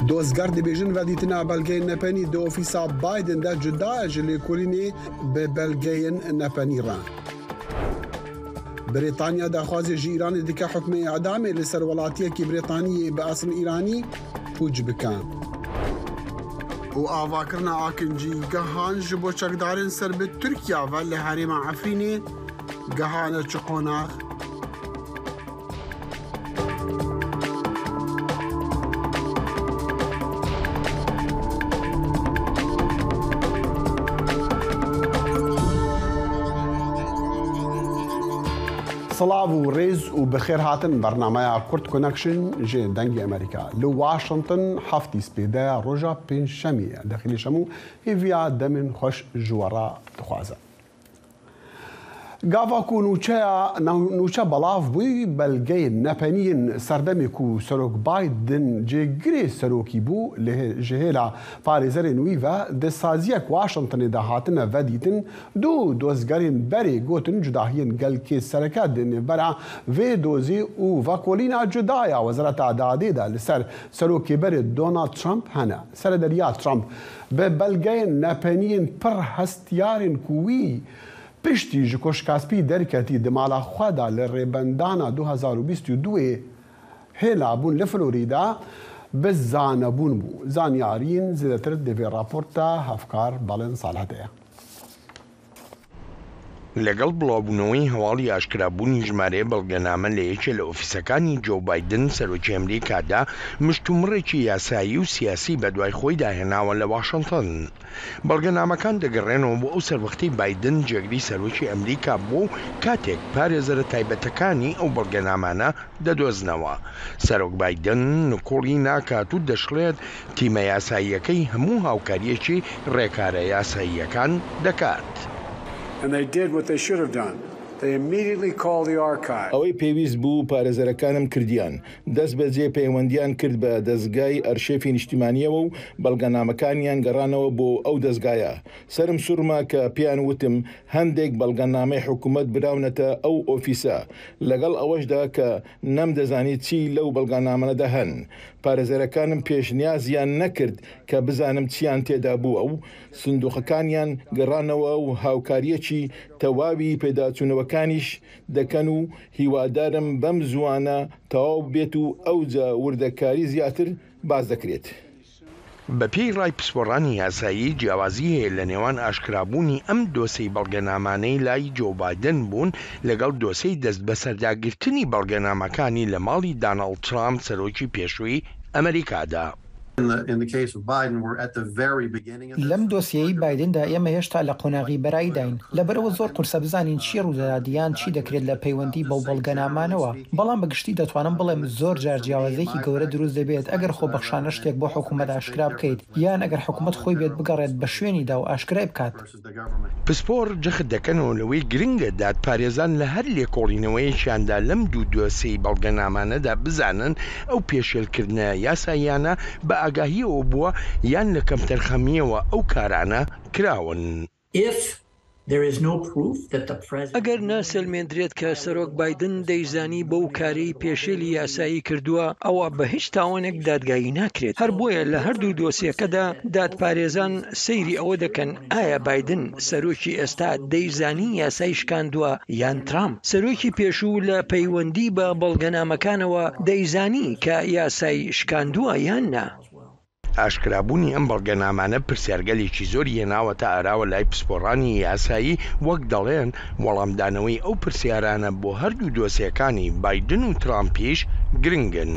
Dozger dibêjin vedîtina belgeyên nepenî di ofîsa Biden de cuda ye ji lêkolînê bi belgeyên nepenî re. Brîtanya daxwazê ji Îranê dike hukmê îdamê li ser welatiyekî Brîtanî yê bi esil Îranî pûç bike. Û avakirina akincîgehan ji bo çekdarên ser bi Tirkiya ve li herêma Efrînê gihane çi qonax? Silav û rêz û bi xêr hatin bernameya Kurd Connection ji Dengê Amerîka li Washington heftî spêde roja pêncşemê ye. Dexîlê Şemû hêviya demên xweş ji we re dixwaze. Gava ku nûçeya nûçe belav bûy, belgeyên nepenî yên serdemê ku Serok Biden cêgirê serokî bû li ji hêla parêzerên wî ve di saziyek Washingtonê de hatine vedîtin, du dozgerên berê gotin cudahiyên gelkê sereke di nêvbera vê dozê û vekolîna cuda ya Wezareta Dadê de li ser Serokê berê Donald Trump hene. Serederiya Trump bi belgeyên nepenî yên pir hestiyarên ku wî piştî ji Koşka Spî derketî di mala xwe de li rêbendana 2022 ê hêlabûn li Florîda bi zanebûn bû. Zanyariyên zêdetir di vê raporta hevkar Balen Saleh de ye. لەگەڵ بڵاوبوونەوەی هەواڵی ئاشکرابوونی ژمارەیە بەڵگەنامە لە یەکێ لە ئۆفیسەکانی جۆو بایدن سەرۆکی ئەمریکادا، مشتومڕێکی یاسایی و سیاسی بەدوای خۆیدا هێناوە لە واشنتن. بەڵگەنامەکان دەگەڕێنەوە بۆ ئەو سەروەختەی بایدن جێگری سەرۆکی ئەمریکا بووە و کاتێک پارێزەرە تایبەتەکانی ئەو بەڵگەنامانە دەدۆزنەوە. سەرۆک بایدن نکوڵی ناکات و دەشڵێت تیمە یاساییەکەی هەموو هاوکارییەکی ڕێکارە یاساییەکان دەکات. ئەوەی پێویست بوو پارێزەرەکانم کردیان، دەستبەجێ پەیوەندییان کرد بە دەزگای ئەرشێفی نیشتیمانییەوە و بەڵگەنامەکانیان گەڕانەوە بۆ ئەو دەزگایە. سەرم سوڕما کە پێیان وتم هەندێک بەڵگەنامەی حکومەت براونەتە ئەو ئۆفیسە، لەگەڵ ئەوەشدا کە نەمدەزانی چی لەو بەڵگەنامانەدا هەن. پارێزەرەکانم پێشنیازیان نەکرد کە بزانم چیان تێدا بووە و سندوقەکانیان گەڕانەوە و هاوکارییەکی تەواوی پێداچوونەوەکانیش دەکەن و هیوادارم بەم زووانە تەواو بێت و ئەوجا وردەکاری زیاتر باس دەکرێت. بەپێی ڕای پسپۆڕانی یاسایی، جیاوازی هەیە لە نێوان ئاشکرابوونی ئەم دۆسێی بەڵگەنامانەی لای جۆو بایدن بوون لەگەڵ دۆسێی دەستبەسەرداگرتنی بەڵگەنامەکانی لە ماڵی داناڵد ترامپ سەرۆکی پێشووی ئەمەریکادا. لەم دۆسیەیەی بایدندا ئێمە هێشتا لە قۆناغی بەراییداین، لەبەرئەوە زۆر قورسە بزانین چی ڕوودەدات یان چی دەکرێت لە پەیوەندی بەو بەڵگەنامانەوە، بەڵام بە گشتی دەتوانم بڵێم زۆر جار جیاوازییەکی گەورە دروست دەبێت ئەگەر خۆبەخشانە شتێک بۆ حکومەت ئاشکرا بکەیت یان ئەگەر حکومەت خۆی بێت بگەڕێت بە شوێنیدا و ئاشکرای بکات. پسپۆڕ جەخت دەکەنەوە لەوەی گرنگە دادپارێزان لە هەر لێکۆڵینەوەیەکیاندا لەم دوو دۆسێی بەڵگەنامانەدا بزانن ئەو پێشێلکردنە یاساییانە بە ئاگاهییەوە بووە یان لە کەمتەرخەمییەوە ئەو کارانە کراون. ئەگەر ناسەلمێندرێت کە سەرۆک بایدن دەیزانی بەو کارەی پێشێلی یاسایی کردووە، ئەوا بە هیچ تاوانێک دادگایی ناکرێت. هەر بۆیە لە هەردوو دۆسیەکەدا دادپارێزان سەیری ئەوە دەکەن ئایا بایدن، سەرۆکی ئێستا، دەیزانی یاسای شکاندووە یان ترامپ، سەرۆکی پێشوو، لە پەیوەندی بە بەڵگەنامەکانەوە دەیزانی کە یاسای شکاندووە یان نا. ئاشکرابوونی ئەم بەڵگەنامانە پرسیارگەلێکی زۆری هێناوەتە ئاراوە لای پسپۆڕانی یاسایی، وەک دەڵێن وەڵامدانەوەی ئەو پرسیارانە بۆ هەردوو دۆسێکانی بایدن و ترامپیش گرنگن.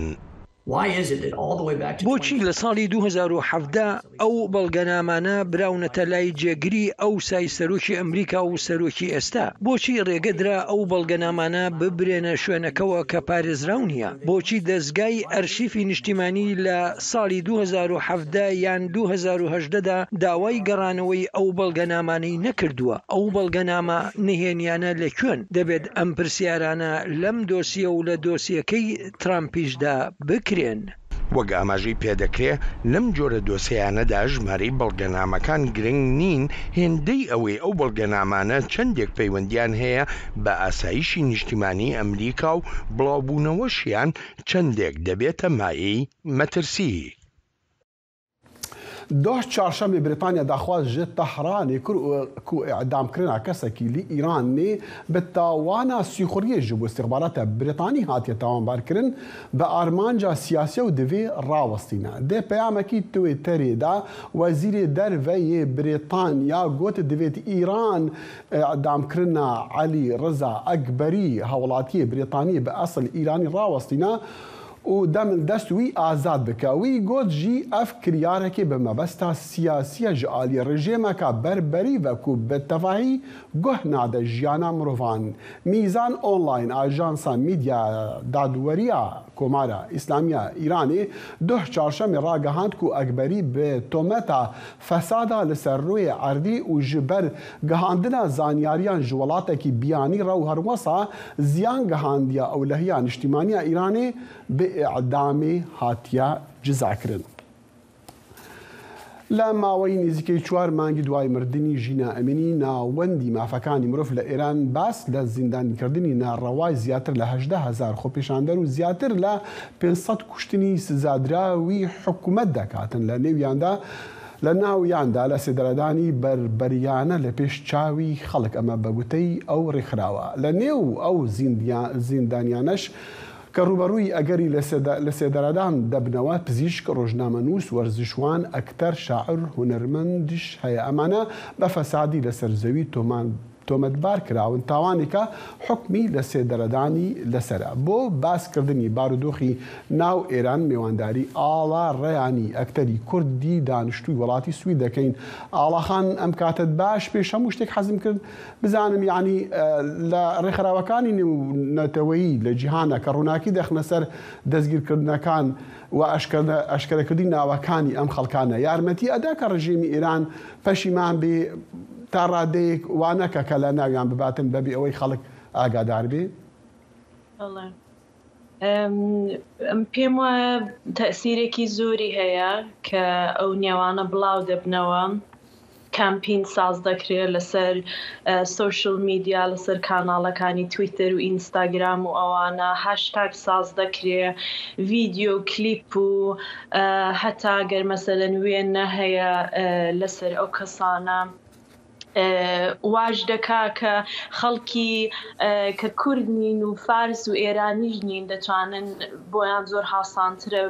بۆچی لە ساڵی 2017 ئەو بەڵگەنامانە براونەتە لای جێگری ئەوسای سەرۆکی ئەمریکا و سەرۆکی ئێستا؟ بۆچی ڕێگە درا ئەو بەڵگەنامانە ببرێنە شوێنەکەوە کە پارێزراو نییە؟ بۆچی دەزگای ئەرشیفی نیشتیمانی لە ساڵی 2017 یان 2018 دا داوای گەڕانەوەی ئەو بەڵگەنامانەی نەکردووە؟ ئەو بەڵگەنامە نهێنیانە لە کوێن؟ دەبێت ئەم پرسیارانە لەم دۆسیە و لە دۆسیەکەی ترامپیشدا بکرێن. وەک ئاماژەی پێدەکرێ لەم جۆرە دۆسێیانەدا ژمارەی بەڵگەنامەکان گرنگ نین هێندەی ئەوەی ئەو بەڵگەنامانە چەندێک پەیوەندیان هەیە بە ئاسایشی نیشتیمانی ئەمریکا و بڵاوبوونەوەشیان چەندێک دەبێتە مایەی مەترسی. Doh çarşemê Brîtanya daxwaz ji Tehranê kir ku îdamkirina kesekî li Îranê bi tawana sîxuriyê ji bo îstixbarata Brîtanî hatiye tawanbarkirin bi armanca siyasî û divê rawestîne. Di peyamekî Twitterê de Wezîrê Derve yê Brîtanya got divêt Îran îdamkirina Elî Riza Ekberî hewlatiyê Brîtanî bi esil Îranî rawestîne û demildest wî azad bike. Wî got jî ev kiryarekê bi mebesta siyasî ye ji aliyê rejêmeka berberî ve ku bi tevahî guh nade jiyana mirovan. Mîzan Online, ajansa mîdyaya dadweriya Komara Îslamiya Îranê duh çarşemê ragihand ku Ekberî bi tometa fesada li ser rûyê erdî û ji ber gihandina zanyariyan ji welatekî biyanî re û herwesa ziyan gihandiya ewlehiya niştîmaniya Îranê bi îdamê hatiye cizakirin. لە ماوەی نزیکەی چوار مانگی دوای مردنی ژینا ئەمینی، ناوەندی مافەکانی مرۆڤ لە ئێران باس لە زیندانیکردنی ناڕەوای زیاتر لە 18 هەزار خۆپیشاندەر و زیاتر لە 500 کوشتنی سزادراوی حکومەت دەکاتن لە نێویاندا لە ناویاندا لە سێدارەدانی بەربەریانە لە پێش چاوی خەڵک ئەمە بە گوتەی ئەو ڕێکخراوە لە نێو ئەو زیندانیانەش کە ڕووبەڕووی ئەگەری لەسێدارەدان دەبنەوە، پزیشک، ڕۆژنامەنووس، وەرزشوان، ئەکتەر، شاعر، هونەرمەندیش هەیە، ئەمانە بە فەسادی لەسەر زەوی تۆمەتبار کراون، تاوانێکە حوکمی لەسێدەرەدانی لەسەرە. بۆ باسکردنی بارودۆخی ناو ئێران مێوانداری ئاڵا ڕەیانی، ئەکتەری کوردی دانیشتووی وڵاتی سوید دەکەین. ئاڵا خان ئەم کاتەت باش، پێش هەموو شتێک حەزم کرد بزانم یانی لە ڕێکخراوەکانی نێونەتەوەیی لە جیهانە کە ڕووناکی دەخنە سەر دەستگیرکردنەکان و ئاشکەرەکردنی ناوەکانی ئەم خەڵکانە یارمەتی ئەدا کە ڕژێمی ئێران پەشیمان بێ تا ڕادەیەک وا نەکا کە لە ناویان بباتن بەبێ ئەوەی خەڵک ئاگادار بێ؟ بەڵێ پێم وایە تەئسیرێکی زۆری هەیە کە ئەو نێوانە بڵاو دەبنەوە کامپین ساز دەکرێت لەسەر سۆشل میدیا لەسەر کاناڵەکانی تویتەر و ئینستاگرام و ئەوانە هاشتاگ ساز دەکرێ ڤیدیۆ و کلیپ و هەتا گەر مەسەلەن وێنە هەیە لەسەر ئەو کەسانە واش دەکا کە خەڵکی کە کورد نین و فارس و ئێرانیش نین دەتوانن بۆیان زۆر هاسانترە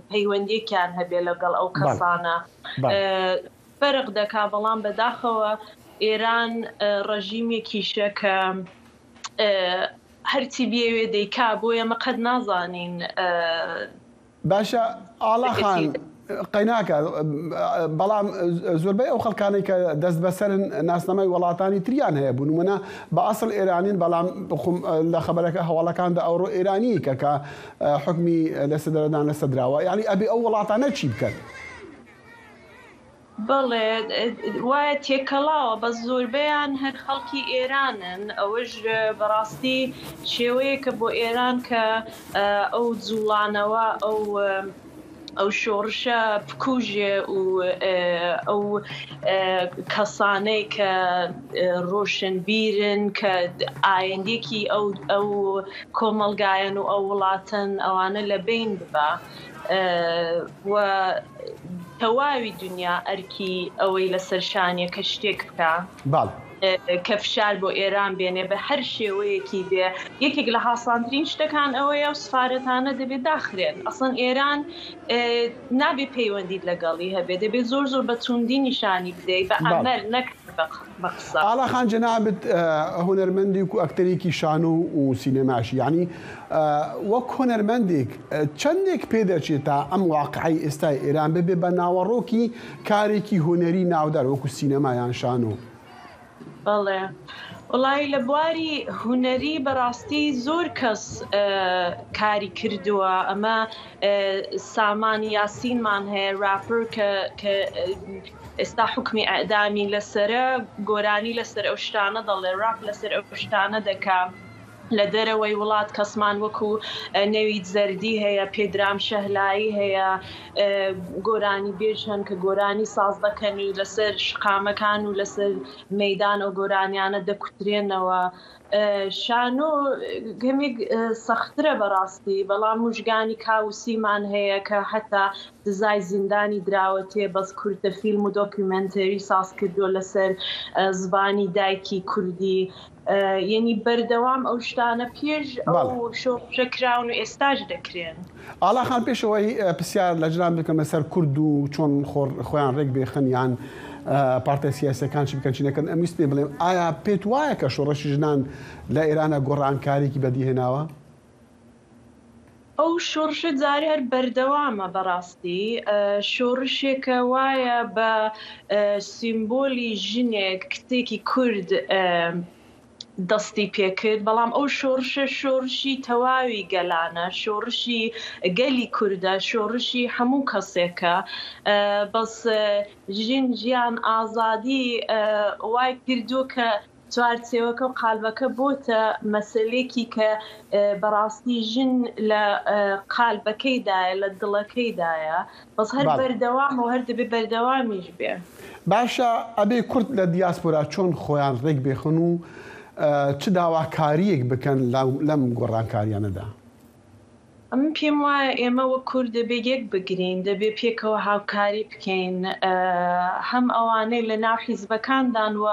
پەیوەندیەکیان هەبێ لەگەڵ ئەو کەسانە فەرق دەکا بەڵام بەداخەوە ئێران ڕەژیمێکیشە کە هەرچی بیەوێ دەیکا بۆیە ئەمە قەت نازانین. باشە ئاڵا خان قەیناکە بەڵام زۆربەی ئەو خەڵکانەی کە دەست بەسەرن ناسنامەی وڵاتانی تریان هەیە بوو نمونە بە ئەسڵ ئێرانین بەڵام لە خەبەرەکە هەواڵەکاندا ئەوڕۆ ئێرانی کە کە حکمی لە سەدرەدان لە سەدراوە یعنی ئەبێ ئەو وڵاتانە چی بکەن؟ بەڵێ وایە تێکەڵاوە بەس زۆربەیان هەر خەڵکی ئێرانن ئەوەش بەڕاستی شێوەیەکە بۆ ئێران کە ئەو جوڵانەوە ئەو ئەو شۆڕشە بکوژێ و ئەو کەسانەی کە ڕۆشنبیرن کە ئایندێکی ئەو ئەو کۆمەڵگایەن و ئەو وڵاتەن ئەوانە لە بین ببا. و تەواوی دونیا ئەرکی ئەوەی لەسەر شانیە کە شتێک بکا کە فشار بۆ ئێران بێنێ بە هەر شێوەیەکی بێ یەکێک لە هاسانترین شتەکان ئەوەیە ئەو سفارەتانە دەبێ داخرێن ئەسڵەن ئێران نابێ پەیوەندیت لەگەڵی هەبێ دەبێ زۆر زۆر بە توندی نیشانی بدەی بە عەمەل نەک بە قسە. ئاڵا خان جەنابت هونەرمەندێک و ئەکتەرێکی شانۆ و سینەماشی یانی وەک هونەرمەندێک چەندێک پێدەچێت تا ئەم واقعەی ئێستای ئێران ببێ بە ناوەڕۆکی کارێکی هونەری ناودار وەکو سینەما یان شانۆ؟ بەڵێ وەڵایی لە بواری هونەری بەڕاستی زۆر کەس کاری کردووە ئەمە سامان یاسینمان هەیە ڕاپەر کە کە ئێستا حوکمی ئیعدامی لەسەرە گۆرانی لەسەر ئەو شتانە دەڵێ ڕاپ لەسەر ئەو شتانە دەکا. لە دەرەوەی وڵات کەسمان وەکو نەوید زەردی هەیە، پێدرام شەهلایی هەیە، گۆرانی بێژ هەن کە گۆرانی ساز دەکەن و لەسەر شقامەکان و لەسەر مەیدان ئەو گۆرانیانە دەکوترێنەوە. شانۆ کەمێک سەخترە بەڕاستی، بەڵام موژگانی کاوسیمان هەیە کە حەتا سزای زیندانی دراوەتێ، بەس کورتە فیلم و دۆکیومێنتەری ساز کردووە لەسەر زبانی دایکی کوردی. یەنی بەردەوام ئەو شتانە پێش ئەو شۆڕشە کراون و ئێستاش دەکرێن. ئاڵا خان پێش ئەوەی پرسیار لە جنابت بکەم لەسەر کورد و چۆن خۆیان ڕێک بێخن یان پارتە سیاسیەکان چی بکەن چی نەکەن ئەم ویست پێ بڵێم ئایا پێت وایە کە شۆڕشی ژنان لە ئێرانە گۆڕانکاریکی بەدیهێناوە؟ ئەو شۆڕشە جارێ هەر بەردەوامە بەڕاستی شۆڕشێکە وایە بە سیمبۆلی ژنێک کچێکی کورد دەستی پێکرد بەڵام ئەو شۆڕشە شۆڕشی تەواوی گەلانە شۆڕشی گەلی کوردە شۆڕشی هەموو کەسێکە بەس ژن ژیان ئازادی وای کردووە کە چوارچێوەکە و قالبەکە بۆتە مەسەلێکی کە بەڕاستی ژن لە قالبەکەیدایە، لە دڵەکەیدایە، بەس هەر بەردەوامە و هەر دەبێ بەردەوامیش بێ. باشە ئەبێ کورد لە دیاسپۆرا چۆن خۆیان ڕێک بێخن و چ داواکاریەک بکەن لەم گۆڕانکاریانەدا؟ ئەمن پێم وایە ئێمە وەک کورد دەبێ یەک بگرین، دەبێ پێکەوە هاوکاری بکەین، هەم ئەوانەی لە ناو حیزبەکاندان و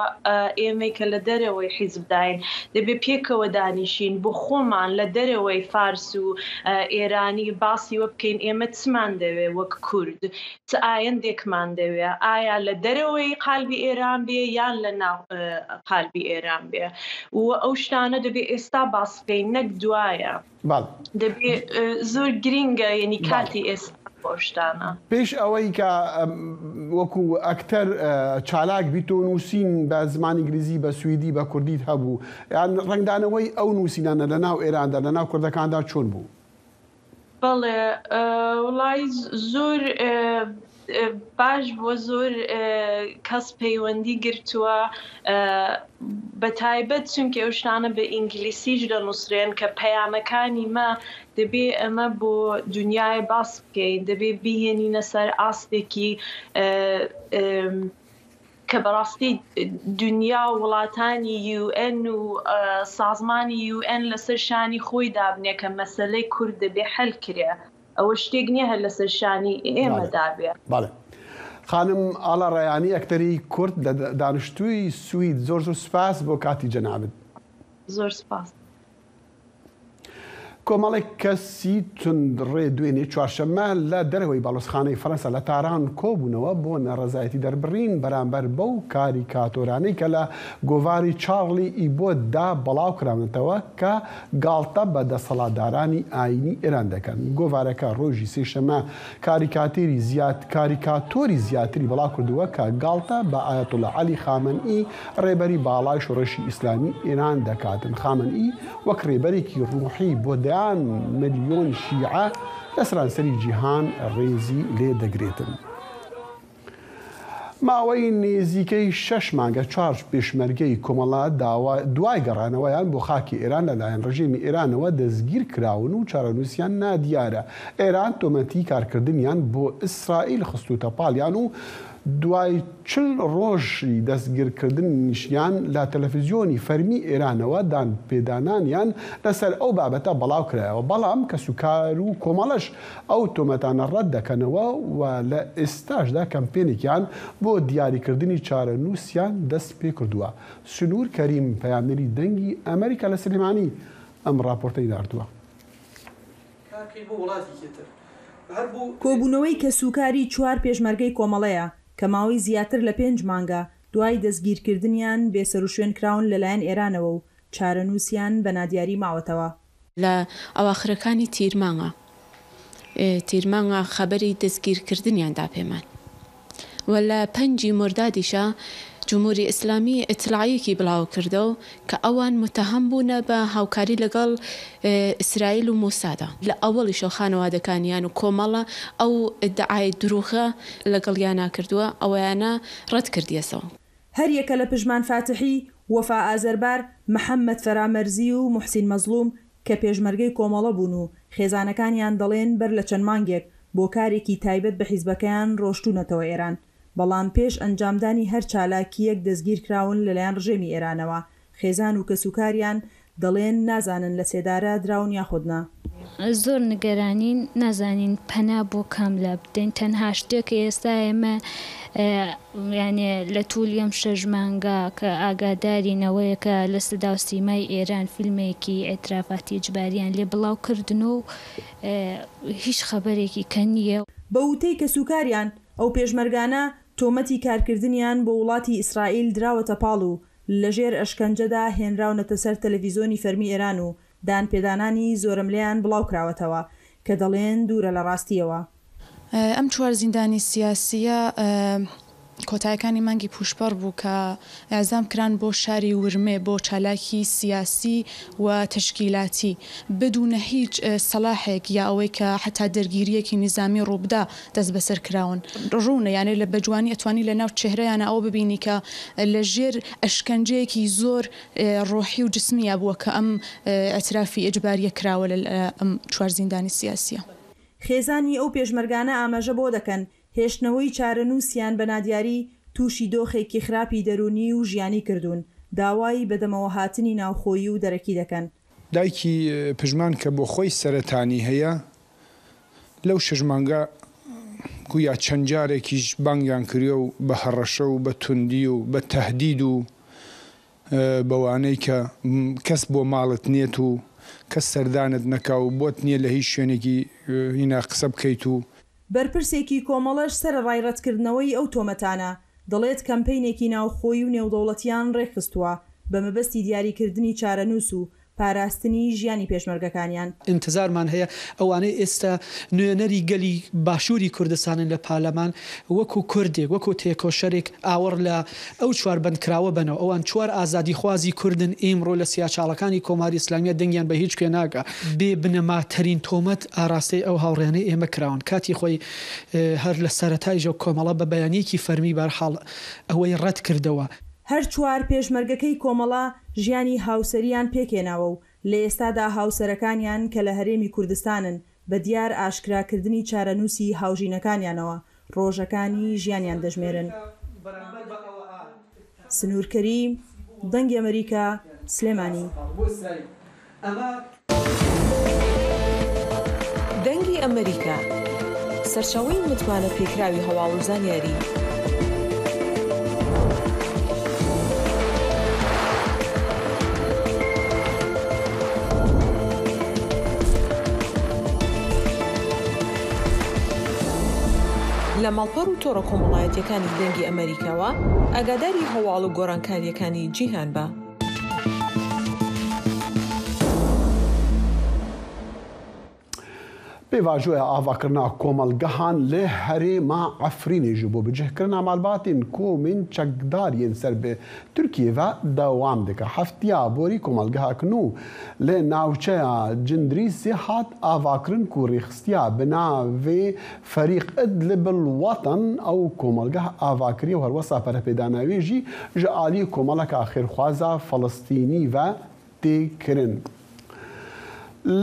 ئێمەی کە لە دەرەوەی حیزبداین، دەبێ پێکەوە دانیشین بۆ خۆمان لە دەرەوەی فارس و ئێرانی باسی وە بکەین ئێمە چمان دەوێ وەک کورد، چ ئایندێکمان دەوێ، ئایا لە دەرەوەی قالبی ئێران بێ یان لە ناو قالبی ئێران بێ و ئەو شتانە دەبێ ئێستا باس بکەین نەک دوایە. بەڵێ. دەبێ زۆر گرینگە یەنی کاتی ئێستا بۆ ئەو شتانە. پێش ئەوەی کە وەکو ئەکتەر چالاک بیت تۆ نووسین بە زمانی ئینگلیزی بە سویدی بە کوردیت هەبوو یان ڕەنگدانەوەی ئەو نووسینانە لە ناو ئێراندا لە ناو کوردەکاندا چۆن بوو؟ بەڵێ وڵی زۆر باش بووە زۆر کەس پەیوەندی گرتووە بە تایبەت چونکە ئەو شتانە بە ئینگلیسیش دەنووسرێن کە پەیامەکانی مە دەبێ ئەمە بۆ دنیای باس بکەین دەبێ بیهێنینە سەر ئاستێکی کە بەڕاستی دنیا و وڵاتانی یو ئێن و سازمانی یو ئێن لەسەر شانی خۆی دابنێ کە مەسەلەی کورد دەبێ حەل کرێ. ئەوە شتێک نییە هەر لەسەر شانی ئێمە دابێ. بەڵێ. خانم ئاڵا ڕەیانی ئەکتەری کورد لە دانیشتووی سوید زۆر زۆر سوپاس بۆ کاتی جەنابت. زۆر سوپاس. کۆمەڵێک کەسی توندڕێ دوێنێ چوارشەممە لە دەرەوەی باڵۆزخانەی فەرەنسا لە تاران کۆبوونەوە بۆ ناڕەزایەتی دەربڕین بەرامبەر بەو کاریکاتۆرانەی کە لە گۆڤاری چارلی ئیبۆدا بڵاوکراونەتەوە کە گاڵتە بە دەسەڵاتدارانی ئایینی ئێران دەکەن. گۆڤارەکە ڕۆژی سێشەممە کاریکاتێری زیاد کاریکاتۆری زیاتری بڵاوکردەوە کە گاڵتە بە ئایەتوڵا عەلی خامەنئی ڕێبەری باڵای شۆڕشی ئیسلامی ئێران دەکاتن. خامەنئی وەک ڕێبەرێکی ڕوحی بۆ دەیان ملیۆن شیعە لە سەرانسەری جیهان ڕێزی لێ دەگرێتن. ماوەی نێزیکەی شەش مانگە چوار پێشمەرگەی کۆمەڵە داوا دوای گەڕانەوەیان بۆ خاکی ئێران لەلایەن ڕژێمی ئێرانەوە دەستگیرکراون و چارەنووسیان نادیارە. ئێران تۆمەتی کارکردنیان بۆ ئیسرائیل خستووتە پاڵیان و دوای 40 ڕۆژی دەستگیرکردنیشیان لە تەلەفزیۆنی فەرمی ئێرانەوە دانپێدانانیان لەسەر ئەو بابەتە بڵاوکرایەوە، بەڵام کەسوکار و کۆمەڵەش ئەو تۆمەتانە ڕەت دەکەنەوە و لە ئێستاشدا کەمپێنێکیان بۆ دیاریکردنی چارەنووسیان دەست پێکردووە. سنوور کەریم، پەیامنێری دەنگی ئەمەریکا لە سلێمانی ئەم ڕاپۆرتەی ناردووە. کۆبوونەوەی کەسوکاری چوار پێشمەرگەی کۆمەڵەیە کە ماوەی زیاتر لە پێنج مانگە دوای دەستگیرکردنیان بێسەروشوێن کراون لەلایەن ئێرانەوە و چارەنووسیان بە نادیاری ماوەتەوە. لە ئەواخرەکانی تیرمانگا تیرمانگا خەبەری دەستگیرکردنیان دا پێمان و لە پەنجی مۆردادیشا جمهوری ئیسلامی ئیتلاعیەکی بڵاو کردەو کە ئەوان موتەهەم بوونە بە هاوکاری لەگەڵ ئیسرائیل و مۆسادا. لە ئەوەڵیشەوە خانەوادەکانیان و کۆمەڵە ئەو ئیدعای دروغە لەگەڵیانا کردووە ئەوەیانە ڕەت کردیەسەوە. هەریەکە لە پژمان فاتحی. وەفا ئازەربار، محەممەد فەرامەرزی و موحسین مەزڵووم کە پێشمەرگەی کۆمەڵە بوون و خێزانەکانیان دەڵێن بەر لە چەند مانگێک بۆ کارێکی تایبەت بە حیزبەکەیان ڕۆشتوونەتەوە ئێران، بەڵام پێش ئەنجامدانی هەر چالاکییەک دەستگیرکراون لەلایەن ڕژێمی ئێرانەوە، خێزان و کەسوکاریان دەڵێن نازانن لە سێدارە دراون یاخود نا. زۆر نگەرانین نازانین پەنا بۆ کام لا بدەین تەنها شتێک کە ئێستا ئێمە یانێ لە تولی ئەم شەش مانگە کە ئاگادارین ئەوەیە کە لە سدا و سیمای ئێران فیلمێکی ئیعترافاتی ئیجباریان لێ بڵاو کردن و هیچ خەبەرێکی کە نییە. بە وتەی کەسوکاریان، ئەو پێشمەرگانە تۆمەتی کارکردنیان بۆ وڵاتی ئیسرائیل دراوەتە پاڵ و لەژێر ئەشکەنجەدا هێنراونەتە سەر تەلەڤیزۆنی فەرمی ئێران و دانپێدانانی زۆرەملێیان بڵاوکراوەتەوە کە دەڵێن دوورە لە ڕاستییەوە. ئەم چوار زیندانی سیاسییە کۆتایەکانی مانگی پووشپەڕ بوو کە ئیعزام کران بۆ شاری ورمێ بۆ چالاکی سیاسی و تەشکیلاتی بدوونە هیچ سەلاحێک یا ئەوەی کە حەتا دەرگیرییەکی نیزامی ڕووبدا دەستبەسەر کراون. ڕوونە یانێ لە بەجوانی ئەتوانی لە ناو چێهرەیانا ئەوە ببینی کە لە ژێر ئەشکەنجەیەکی زۆر ڕۆحی و جسمییا بووە کە ئەم ئیعترافی ئیجبارییە کراوە لە ئەم چوار زیندانی سیاسییە. خێزانی ئەو پێشمەرگانە ئاماژە بەوە دەکەن، هێشتنەوەی چارەنووسیان بە نادیاری تووشی دۆخێکی خراپی دەروونی و ژیانی کردوون، داوای بەدەمەوەهاتنی ناوخۆیی و دەرەکی دەکەن. دایکی پژمان کە بۆ خۆی سەرەتانی هەیە، لەو شەش مانگە گویا چەند جارێکیش بانگیان کردوە و بە هەڕەشە و بە توندی و بە تەهدید و بەوانەی کە کەس بۆ ماڵت نێت و کەس سەردانت نەکا و بۆت نیە لە هیچ شوێنێکی هینا قسە بکەیت و. بەرپرسێکی کۆمەڵەش سەرەڕای رەتکردنەوەی ئەو تۆمەتانە، دەڵێت کەمپەینێکی ناوخۆیی و نێودەوڵەتیان رێکخستووە بە مەبەستی دیاریکردنی چارەنووس و پاراستنی ژیانی پێشمەرگەکانیان. ئینتزارمان هەیە ئەوانەی ئێستا نوێنەری گەلی باشووری کوردستانن لە پارلەمان وەکوو کوردێک، وەکوو تێکۆشەرێک ئاوڕ لە ئەو چوار بەندکراوە بەنەوە. ئەوان چوار ئازادیخوازی کوردن ئیمڕۆ لە سیاچاڵەکانی کۆماری ئیسلامییە دەنگیان بە هیچ کوێ ناگا. بێ بنەماترین تۆمەت ئاراستەی ئەو هاوڕێیانەی ئێمە کراون. کاتی خۆی هەر لە سەرەتایشەوە کۆمەڵە بە بەیانییەکی فەرمی بەرحاڵ ئەوەی ڕەت کردەوە. هەر چوار پێشمەرگەکەی کۆمەڵە ژیانی هاوسەرییان پێکهێناوە و لە ئێستادا هاوسەرەکانیان کە لە هەرێمی کوردستانن بە دیار ئاشکراکردنی چارەنووسی هاوژینەکانیانەوە ڕۆژەکانی ژیانیان دەژمێرن. سنوور کەریم، دەنگی ئەمەریکا، سلێمانی. دەنگی ئەمەریکا، سەرچاوەی متمانە پێکراوی هەواڵ و زانیاری. لە ماڵپەڕ و تۆڕە کۆمەڵایەتیەکانی دەنگی ئەمەریکاوە ئاگاداری هەواڵ و گۆڕانکاریەکانی جیهان بە. Pêvajoya avakirina komelgehan li herêma Efrînê ji bo bicihkirina malbatên komên çekdar yên ser bi Tirkiyê ve dewam dike. Heftiya borî komelgehek nû li navçeya Cindrîsê hat avakirin ku rêxistiya bi navê Ferîq Idlib El Weten ew komelgeh ava kiriye û herwesa perepêdana wê jî ji aliyê komeleka xêrxwaza Filistînî ve tê kirin.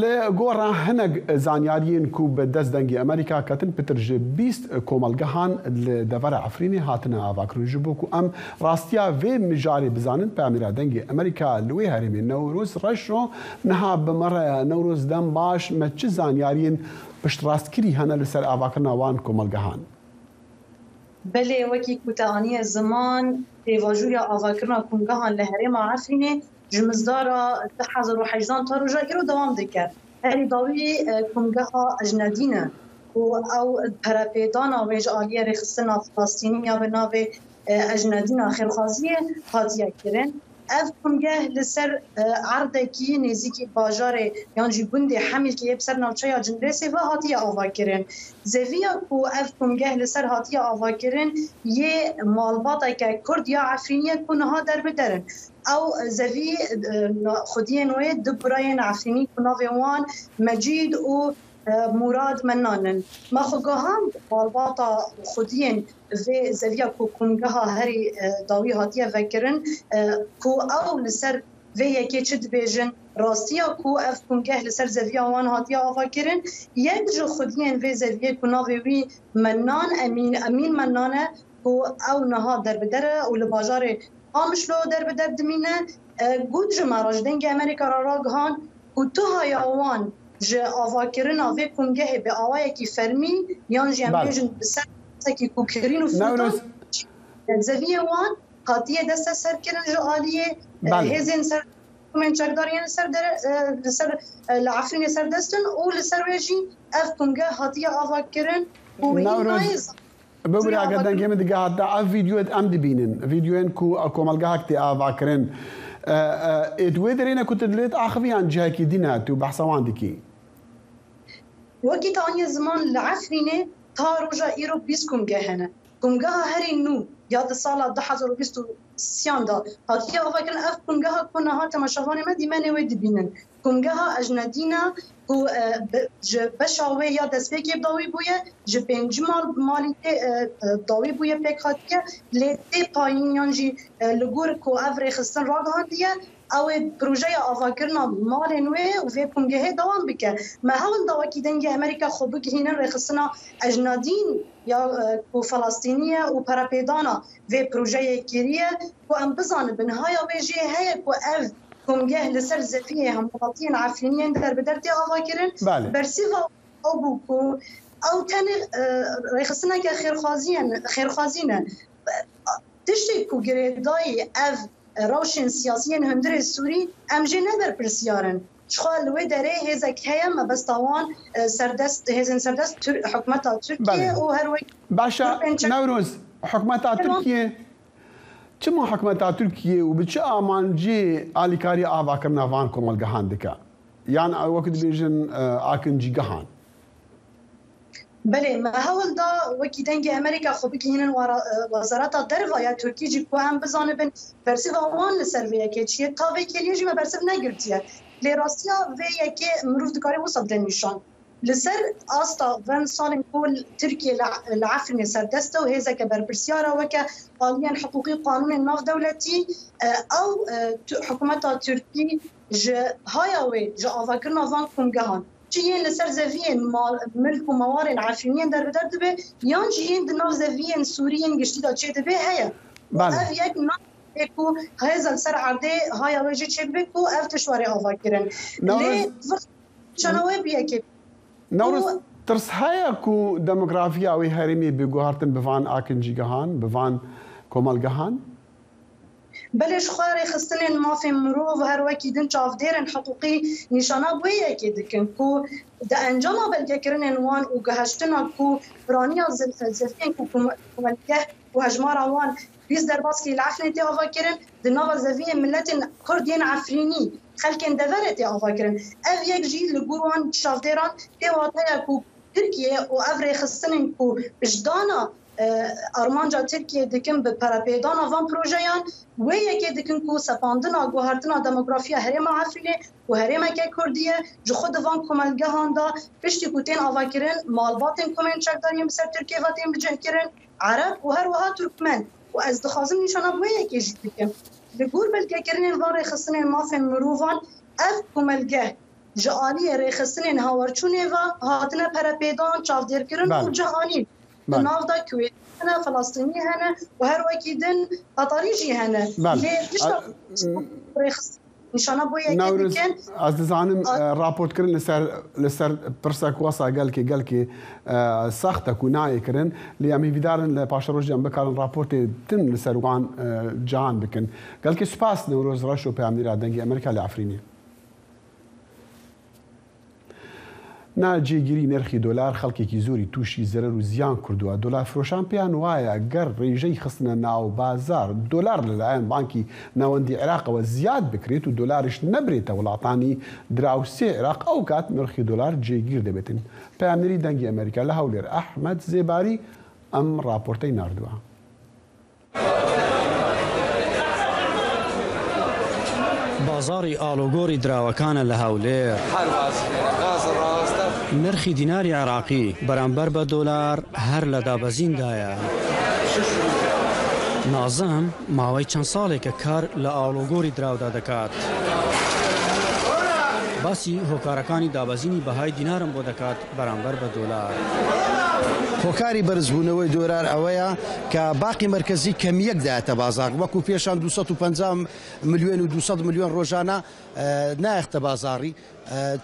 Li gora hinek zanyariyên ku bi dest Dengê Amerîka ketin pitir ji 20 komelgehan li devera Efrînê hatine avakirin. Ji bo ku em rastiya vê mijarê bizanin peyamêra Dengê Amerîka li wê herêmê Newroz Reşo niha bi me re ye. Newroz dem baş me çi zanyariyên piştrastkirî hene li ser avakirina wan komelgehan? Belê wekî ku te aniye ziman pêvajoya avakirina komgehan li herêma Efrînê ji mizdara 2018 ta roja îro dewam dike. Herî dawî komgeha Ecnedîn e ku ew perepêdana wê ji aliyê rêxistina Filistînî ya bi navê Ecnedîna xêrxwaziyê hatiye kirin. Ev komgeh li ser erdekî nêzîkî bajarê yan jî gundê Hemîlkê yê bi ser navçeya Cindrêsê ve hatiye avakirin. Zeviya ku ev komgeh li ser hatiye avakirin yê malbateke Kurd ya Efrînî ye ku niha derbider in. Ew zevî xwediyên wê du birayên Efrînî ku navê wan Mecîd û. Mûrad Mennan in. Me xwe gihand malbata û xwediyên vê zeviya ku komgeha herî dawî hatiye vekirin ku ew li ser vê yekê çi dibêjin, rastiya ku ev komgeh li ser zeviya wan hatiye avakirin. Yek ji xwediyên vê zeviyê ku navê wî Mennan Emîn Emîn Mennan e ku ew niha derbider e û li bajarê Qamişlo derbider dimîne, got ji me re ji Dengê Amerîka re ragihand ku tu haya wan ji avakirina vê komgehê bi awayekî fermî yan jî em bêjin bi ser kesekî ku kirîn û firotan zeviyê wan hatiye desteserkirin ji aliyê hêzên ser komên çekdar yên li ser li ser li Efrînê serdest in û li ser wê jî ev komgeh hatiye avakirin û hîn nayê Bibûre eger dengê min digihat te ev vîdyoyê em dibînin, vîdyoyên ku komelgehek tê avakirin ê di wê derê ne ku tu lê diaxivî yan cihekî din e tu behsa wan dikî? Wekî te aniye ziman li Efrînê ta roja îro 20 komgeh hene. Komgeha herî nû ya di sala 2023 de hatiye avakirin ev komgeha ku niha temaşevanê me dîmenê wê dibînin. Komgeha Ejnedîna ku ji beşa wê ya destpêkê bi dawî bûye, ji 5 mal malî tê bi dawî bûye pêk hatiye, lê tê payîn yan jî li gor ku ev rêxistin ragihandiye ew ê projeya avakirina malên wê û vê komgehê dewam bike. Me hewl da wekî Dengê Amerîka xwe bigihînin rêxistina Ejnadîn ya ku Felestînî ye û perepêdana vê projeyê kiriye ku em bizanibin haya wê jê heye ku ev Komgeh li ser zeviyê hemwelatiyên Efrînî yên derbider tê avakirin. Bersîva ew bû ku ew tenê rêxistineke xêrxwazî ne. Tiştê ku girêdayî ev rewşên siyasî yên hundirê Sûrî em jê ne berpirsiyar in. Jixwe li wê derê hêzek heye mebesta wan serdest hêzên serdest hikûmeta Tirkiyê û her wekî Baş e Newroz, hikûmeta Tirkiyê Çima hikûmeta Tirkiyê û bi çi amancê alîkariya avakirina van komelgehan dike? Yan wekî dibêjin akincîgehan? Belê, me hewl da wekî Dengê Amerîka xwe bigihînin Wezareta Derve ya Tirkî jî ku em bizanibin bersiva wan li ser vê yekê çi ye. Ta vê kêliyê jî me bersiv negirtiye. Lê rastiya vê yekê mirov dikare wisa bide nîşan. Li ser asta van salên ku Tirkiye li Efrînê serdest e û hêzeke berpirsyar e weke aliyên hiqûqî û qanûnên navdewletî, ew hikûmeta Tirkî ji haya wê ji avakirina van komgehan, çi yên li ser zeviyên milk û mewarên Efrîniyên derbider dibe yan jî yên di nav zeviyên Sûrî yên giştî de çêdibe heye û ev yek nake ku hêza li ser erdê haya wê jî çêbibe ku ev tişt were avakirin. Lê Çena wê bi yekê. Newroz, tirs heye ku demografiya wê herêmê bi guhertin bi van akincîgehan, bi van komelgehan? Belê ji xwe rêxistinên mafên mirov her wekî din çavdêrên hiqûqî nîşana wê yekê dikin ku di encama belgekirinên wan û guheştina ku piraniya zeviyên ku komelgeh û hejmara wan 20 derbaskî li Efrînê tê avakirin, di nava zeviyên miletên Kurd yên Efrînî, xelkên deverê tê avakirin. Ev yek jî li gor wan çavdêran tê wateya ku Tirkiye û ev rêxistinên ku piştdana armanca Tirkiyê dikin bi perepêdana van projeyan, wê yekê dikin ku sepandina guhertina demografiya herêma Efrînê ku herêmeke Kurdî ye, ji xwe di van komelgehan de piştî ku tên avakirin malbatên komên çekdar yên bi ser Tirkiyê ve tên bicihkirin. Ereb û her wiha Turkmen û ez dixwazim nîşana bi wê yekê jî bikim. Li gor belgekirinên van rêxistinên mafên mirovan ev komelgeh ji aliyê rêxistinên hawarçûnê ve hatine perepêdan, çavdêrkirin û cih anîn. Di nav de Kuwêtî hene, Filistînî hene û her wekî din Qetarî jî hene. Lê tişta rêxistin Nîşana bo yekê Newroz, dikin. ez dizanim raportkirin li ser li ser pirsek wesa gelkê gelkê sext e ku nayê kirin. Lê em hêvîdar in li paşerojê em bikarin raportê din li ser wan cihan bikin. Gelkê spas Newroz Reşo peyamnêra Dengê Amerîka li Efrînê. Na cêgîrî nirxî dolar xelkêkî zorî tûşî zerer û ziyan kurdûa. Dolarfiroşan pêyan waye ger rêjey xistine naw bazar dolar li layen Bankî Nawendî Iraqewe ziyad bikrêt û dolarîş nebrête welatanî diraw sê Iraq ew kat nirxî dolar cêgîr debêtin. Peyamnêrî Dengê Amerîka li Hewlêr Ehmed Zêbarî em raportey nardûa. بازاڕی ئاڵوگۆڕی دراوەکانە لە هەولێر. نرخی دیناری عێراقی بەرامبەر بە دۆلار هەر لە دابەزیندایە. نازم ماوەی چەند ساڵێکە کار لە ئاڵوگۆری دراودا دەکات. باسی هۆکارەکانی دابەزینی بەهای دینارم بۆ دەکات بەرامبەر بە دۆلار. هۆکاری بەرزبوونەوەی دۆلار ئەوەیە کە باقی مەرکەزی کەمییەک دایەتە بازاڕ، وەکو پێشان 250 ملیۆن و 200 ملیۆن ڕۆژانە نایەختە بازاڕی،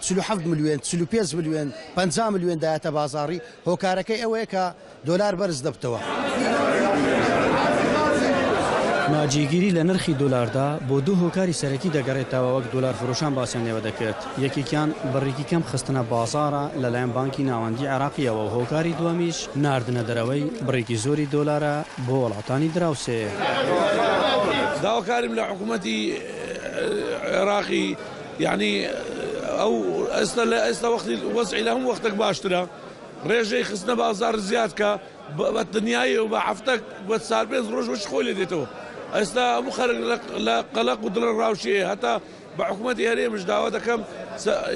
47 ملیۆن، 45 ملیۆن، 50 ملیۆن دایەتە بازاڕی، هۆکارەکەی ئەوەیە کە دۆلار بەرز دەبتەوە. ناجێگیری لە نرخی دۆلاردا بۆ دوو هۆکاری سەرەکی دەگەڕێتەوە وەک دۆلارفرۆشان باسیان لێوە دەکرد، یەکێکیان بڕێکی کەم خستنە بازاڕە لەلایەن بانکی ناوەندی عێراقییەوە و هۆکاری دووەمیش ناردنە دەرەوەی بڕێکی زۆری دۆلارە بۆ وڵاتانی دراوسێ. داواکاریم لە حکومەتی عێراقی یانی ئەو ئێستا لە ئێستا وەختی وەزعی لە هەموو وەختێک باشترە ڕێژەی خستنە بازاڕ زیاد کە بە دنیایی و بە هەفتەک بە چار پێنج ڕۆژ وەکی خۆی لێ دێتەوە ئێستا هەموو خەرک لە قەلەق و دڵەڕاوکێیە هەتا بە حکومەتی هەرێمش داوا دەکەم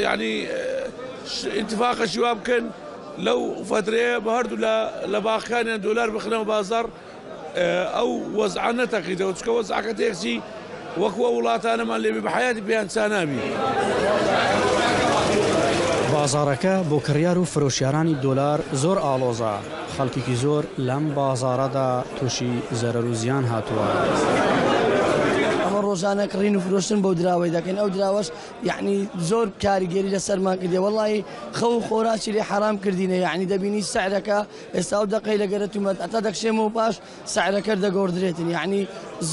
یعنی ئیتفاقەکی وا بکەن لەو فەترەیە بە هەردوو لە باخەکانیان دۆلار بخنەوە بازاڕ ئەو وەزعە نەتەقیتەوە چکە وەزعەکە تێکچی وەکو ئەو وڵاتانەمان لێبێ بە حەیاتی پێیان چا نابی. بازاڕەکە بۆ کڕیار و فرۆشیارانی دۆلار زۆر ئاڵۆزە، خەڵکێکی زۆر لەم بازاڕەدا تووشی زەرەر و زیان هاتووە. ئەمە ڕۆژانە کڕین و فرۆشتن بەو دراوەی دەکەین، ئەو دراوەش یەعنی زۆر کاریگەری لەسەرمان کردیە، وەڵاهی خەو و خۆراکی لێ حەرام کردینە، یەعنی دەبینی سعرەکە ئێستا ئەو دەقەی لە گەرەتومەت هەتا دەکشێمەوە پاش سعرەکەر دەگۆڕدرێتن، یەعنی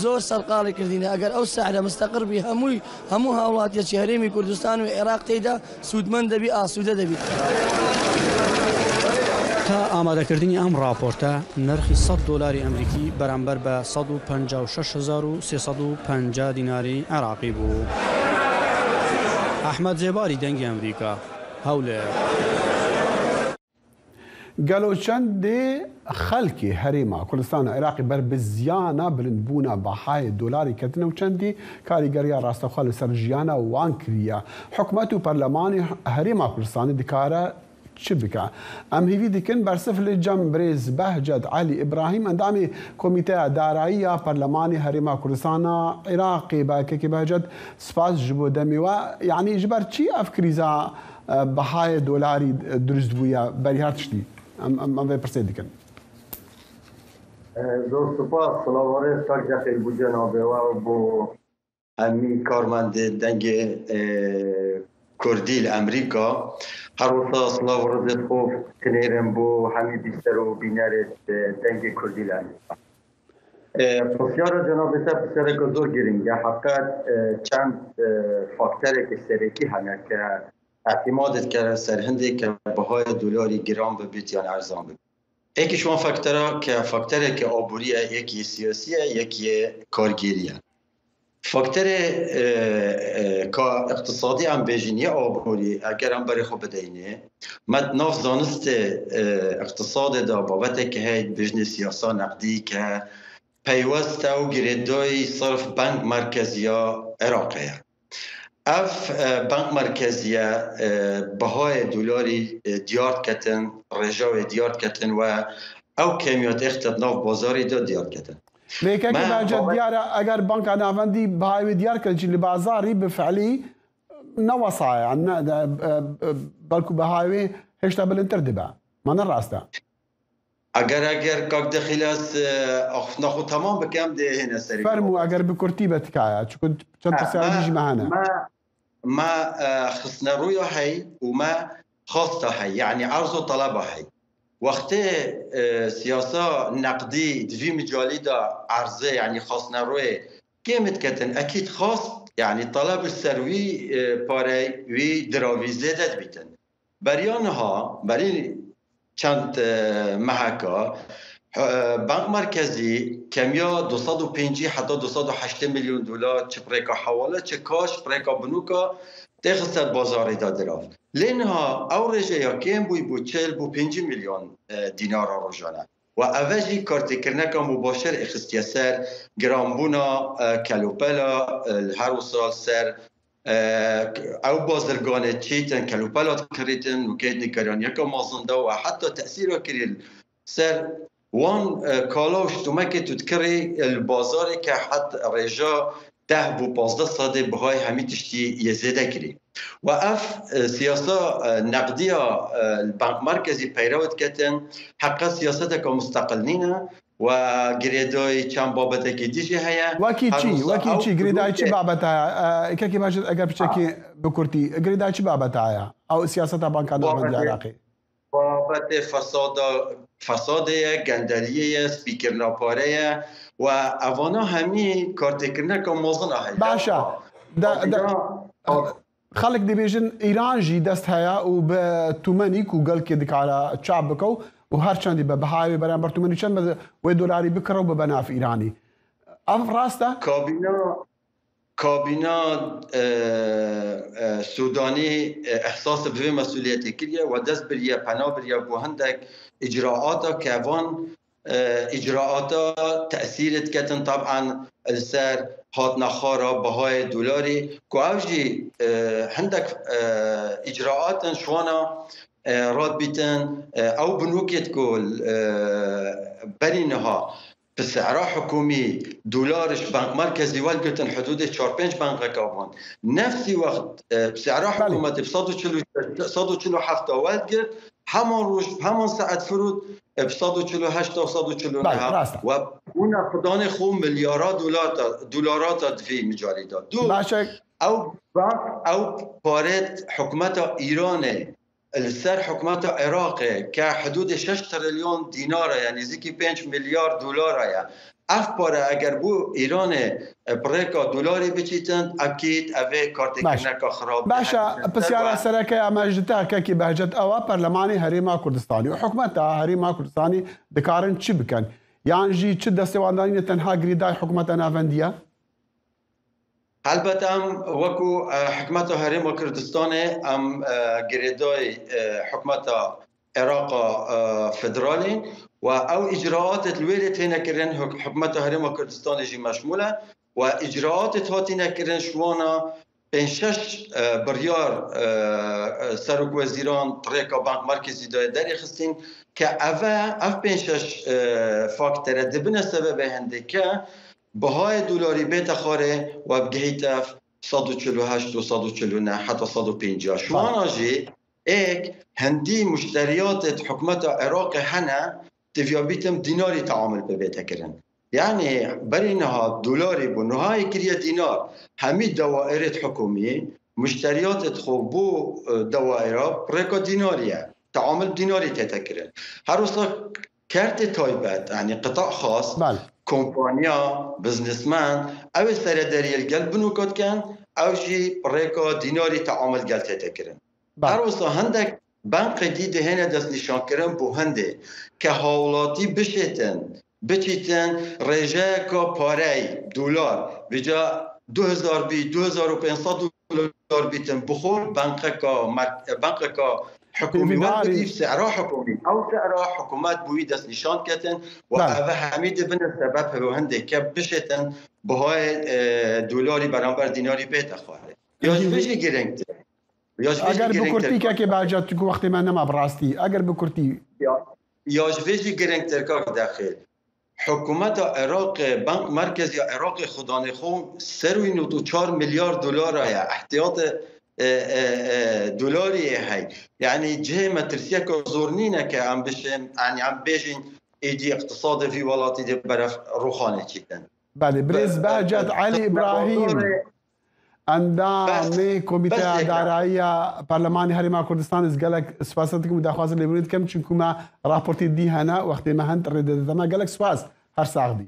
زۆر سەرقاڵی کردینە، ئەگەر ئەو سعرە مستەقڕ بی هەمووی هەموو هاوڵاتیەکی هەرێمی کوردستان و عێراق تێیدا سوودمەند دەبی ئاسوودە دەبی. تا ئامادەکردنی ئەم ڕاپۆرتە، نرخی سەد دۆلاری ئەمریکی بەرامبەر بە 156,350 دیناری عێراقی بوو. ئەحمەد زێباری، دەنگی ئەمریکا، هەولێر. Gelo çendê xelkê Herêma Kurdistana Iraqê ber bi ziyana bilindbûna bihayê dolarê ketine û çendî karîgeriya rastexwe li ser jiyana wan kiriye? Hikûmet û perlemanê Herêma Kurdistanê dikare çi bike? Em hêvî dikin bersiv li cem birêz Behcet Elî Îbrahîm endamê Komîteya Darayî ya Perlemanê Herêma Kurdistana Iraqê be. Kekê Behcet spas ji bo demê we. Yanî ji ber çi ev krîza Bihayê dolarî dirust bûye berî her tiştî em em vê pirsê dikin. Zor spas, silav û rêz kak Cexîl bo cenabê we û bo hemî karmendê dengê Kurdî li Emrîka. Her wisa silav û rêzê xwe tinêrim bo hemî bîster û bînerê dengê Kurdî li Emrîka. Pirsyara cenabê te pirsiyareke zor girîng e. Heqet çend fakterekê serekî hene ke îtîmadê dikeve ser hindê ke bihayê dolarî giran bibît yan erzan bibît. Yekî ji wan faktera ke faktereke aborî ye, yekî yê siyasî ye, yekî yê kargêrî ye. Fakterê ka iqtisadî em bêjin yê aborî eger em berê xwe bideynê me di nav zanistê iqtisadê de babetekê heye dibêjinê siyasa neqdî ke peywest e û girêdayî sirf Bank Merkeziya Iraqê ye. Ev Bank Merkeziye bihayê dolarî diyar diketin, rêja wê diyar diketin we ew kêmiya têxte di nav bazarê de diyar diketin. Lê kekê Behcet diyar e eger Banka Navendî bihayê wê diyar kir jî li bazarî bi fiilî ne wesa ye yan ne belkû bihayê wê hêşta bilindtir dibe. Ma ne rast e? Eger eger kak Dexîl ez axiftina xwe temam bikim dê hêne serê Fermû eger bi kurtî be tikaya çunku çend pirsyarê dijî me hene. Me me xistneroya hey û me xasta hey yanî erz û teleba hey. Wextê siyasa neqdî di vî micalî de erzê yanî xastneroyê kêm diketin ekîd xast yanî teleb li ser wî parey wî diravî zêde dibîtin. Beriya niha, berî çend meheka Bank Merkezî kemiya 250 heta 280 milyon dolar çi bi rêka hewale çi kaş bi rêka binûka tê xiste di bazarê de dirav. Lê niha ew rêjeya kêm bûy bû 40 bû 50 milyon dînara rojane û eve jî kartêkirineka mubaşir ê xistiye ser giranbûna kelûpela li her wisa li ser. ئەو بازرگانێ چیتن کەلوپەلات کڕیتن و کەیت نیگەرانیەکە مازن دا و حەتا تەئسیرا کری سەر وان کالا و شتومەکێ تو دکڕی li بازارê ke het rêja 10 bo 15 sedê bihayê hemî tiştî yê zêde kirî. و ev siyasa neqdiya li Bank Merkezî peyrew diketin heqe siyaseteke musteqil nîne و girêdayî çend babetekî dî jî heye. Wekî Her çi? wisa Wekî ew çi? Girêdayî çi pilotê babete heye? Kekê Mecid eger piçekî bi kurtî girêdayî çi babete heye? Ew siyaseta Banka Navendî ya Babetê Iraqê. Babetê fesada fesadê ye, gendeliyê ye, spîkirina pare ye و evana hemî kartêkirineke mezin a heye. Baş e. De, de, Kabîna xelk dibêjin Îran jî dest heye û bi tûmenî ku gelkê dikare çap bike û û her çendî be bihayê wê beramber tûmenî çend be wê dolarî bikire û bibe nav Îranî. Ev rast e? Kabîna Kabîna Sûdanî îhsas bi vê mesûliyetê kiriye û dest biriye pena biriye bo hindek îcraata ke van îcraata tesîrê diketin teb'an li ser hatina xara bihayê dolarî ku ew jî hindek îcraat in ji wana radbîtin ew binokê ku berî niha Bi sera hikûmî dolar ji Bank Merkezî welgirtin hidûdê çar pênc banqeka bûn. Nefsî wext bi sera hikûmetê bi 147 a welgirt, heman roj bi heman saet firot bi 148 a û 149 we bûne xudanê xwe milyara dolarata di vî micarî de. Du, ew bank ew parêt hikûmeta Îranê Li ser hikûmeta Iraqê ke hidûdê şeş trilyon dînar e, nêzîkî pênc milyar dolar e. Ev pare eger bo Îranê bi rêka dolarê biçîtin, ekîd ev ê kartêkirineka xirab dê Baş e, herî pisyara ser we. sereke ya me ji te kekê Behcet ew e, Perlemanê Herêma Kurdistanê û hikûmeta Herêma Kurdistanê dikarin çi bikin? Yan jî çi destê wan danîne tenha girêdayî hikûmeta navendî ye? Helbet em wekû Hikûmeta Herêma Kurdistanê em girêdayî Hikûmeta Iraqa Federal în û ew îcraatê li wê lê têne kirin Hikûmeta Herêma Kurdistanê jî meşmûl e û îcraatê hatîne kirin ji wana pênc şeş biryar Serokwezîran rêka Bank Merkezî daye derê xistîn ke eve ev pênc şeş faktere dibine sebebê hindê ke Bihayê dolarî bête xwarê we bigihîte 148 û 149 heta 150. Şiwana jî êk hindî muşteriyatê di hikûmeta Iraqê hene diviya bîtim dînarî teamul pê bête kirin. Yanî berî niha dolarî bû nuhayê kiriye dînar. Hemî dewairê di hikûmî muşteriyatê di xwe bo dewaira bi rêka dînarî ye. Teamul bi dînarî tête kirin. Her wisa Kertê taybet yanî qita xas, kompanya, biznesmen ew ê serederiyê li gel binûka dikin, ew jî bi rêka dînarî teamul gel tête kirin. Her wisa hindek benqê dî dihêne destnîşankirin bo hindê ke hawlatî bişêtin, biçîtin rêjeyeka parey, dolar, vêca 2000 bî, 2500 dolar bîtin bixwe benqeka benqeka Hikûmî werbigî sera hikûmî ew sera hikûmet bûyî destnîşan ketin û ev hemî dibine sebeb hevû hindê ke bişêtin bihayê dolarî beramber dînarî bête xwarê. Ya ji vê jî giringtir. Ya ji vê jî Eger bi kurtî kekê Behcet tu ku wextê me nema bi rastî eger bi kurtî. Ya ji vê jî giringtir kak Dexîl. Hikûmeta Iraqê, Bank Merkezî ya Iraqê xwedanê xwe serwî 94 milyar dolara ye, îhtiyatê dolarî yê hey. Yanî cihê metirsiyeke zor nîne ke em bişên, yanî em bêjin êdî îqtisadê vî welatî dê berev rûxanê çîtin. Belê, birêz Behcet Elî Îbrahîm. Endamê Komîteya Darayî ya Perlemanê Herêma Kurdistanê ez gelek spas dikim û daxwaza lêborînê dikim çimku me raportê dî hene wextê me hend rê dide me gelek spas her sax bî.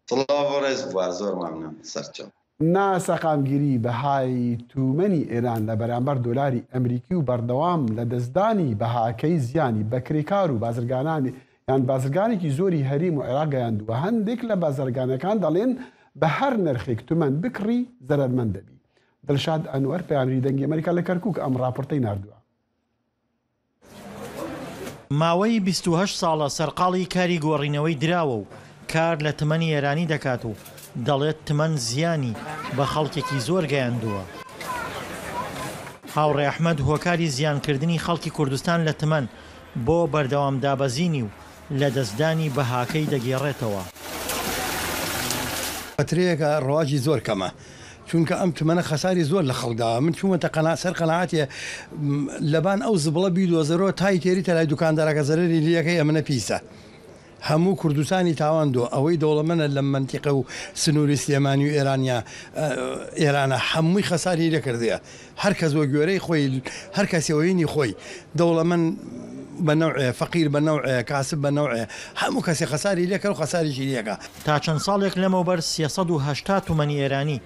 Silav û rêz bi we zor memnûn serçav. Naseqamgîrî بەهای تومەنی ئێران لە بەرامبەر دۆلاری ئەمریکی و بەردەوام لەدەستدانی بەهاکەی زیانی بە کرێکار و بازرگانانی یان بازرگانێکی زۆری هەرێم و عێراق گەیاندووە، هەندێک لە بازرگانەکان دەڵێن بە هەر نرخێک تمەن بکڕی زەرەرمەند دەبی. دڵشاد ئەنوەر پەیامنێری دەنگی ئەمەریکا لە کەرکوک ئەم ڕاپۆرتەی ناردووە. ماوەی 28 ساڵە سەرقاڵی کاری گۆڕینەوەی دراوە و کار لە تمەنی ئێرانی دەکات و دەڵێت تمەن زیانی بە خەڵکێکی زۆر گەیاندووە. هاوڕێ ئەحمەد هۆکاری زیانکردنی خەڵکی کوردستان لە تمەن بۆ بەردەوام دابەزینی و لەدەستدانی بەهاکەی دەگێڕێتەوە. فەترەیەکە ڕەواجی زۆر کەمە چونکە ئەم تمەنە خەساری زۆر لە خەڵک داوە من چوومەتە قەنا سەر قەناعەتێ لەبان ئەو زبڵە بیدۆزەرۆ تای تێریتە لای دوکاندارەکە زەرەری لیەکەی ئەمنە پیسە هەموو کوردستانی تاواندوە ئەوەی دەوڵەمەنە لەم مەنتیقە و سنوری سلێمانی و ئێرانیا ئێرانە هەمووی خەساری لێ کردیە هەر کەس وە گوێرەی خۆی هەر کەسێ وەینی خۆی دەوڵەمەن بە نەوعێ فەقیر بە نەوعێ کاسب بە نەوعێ هەموو کەسێ خەساری لێ کەر و خەساریشی لێکا. تا چەند ساڵێک لەمەوبەر 380 تومەنی ئێرانی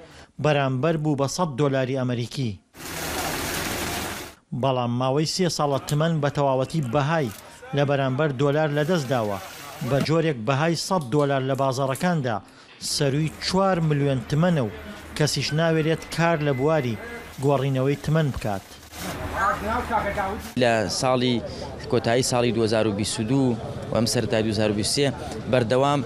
بەرامبەر بوو بە سەد دۆلاری ئەمەریکی. بەڵام ماوەی سێ ساڵە تمەن بە تەواوەتی بەهای لە بەرامبەر دۆلار لەدەستداوە، بە جۆرێک بەهای سەد دۆلار لە بازاڕەکاندا سەرووی چوار ملیۆن تمەنە و کەسیش ناوێرێت کار لە بواری گۆڕینەوەی تمەن بکات. لە ساڵی کۆتایی ساڵی 2022 و ئەم سەرەتای 2023 بەردەوام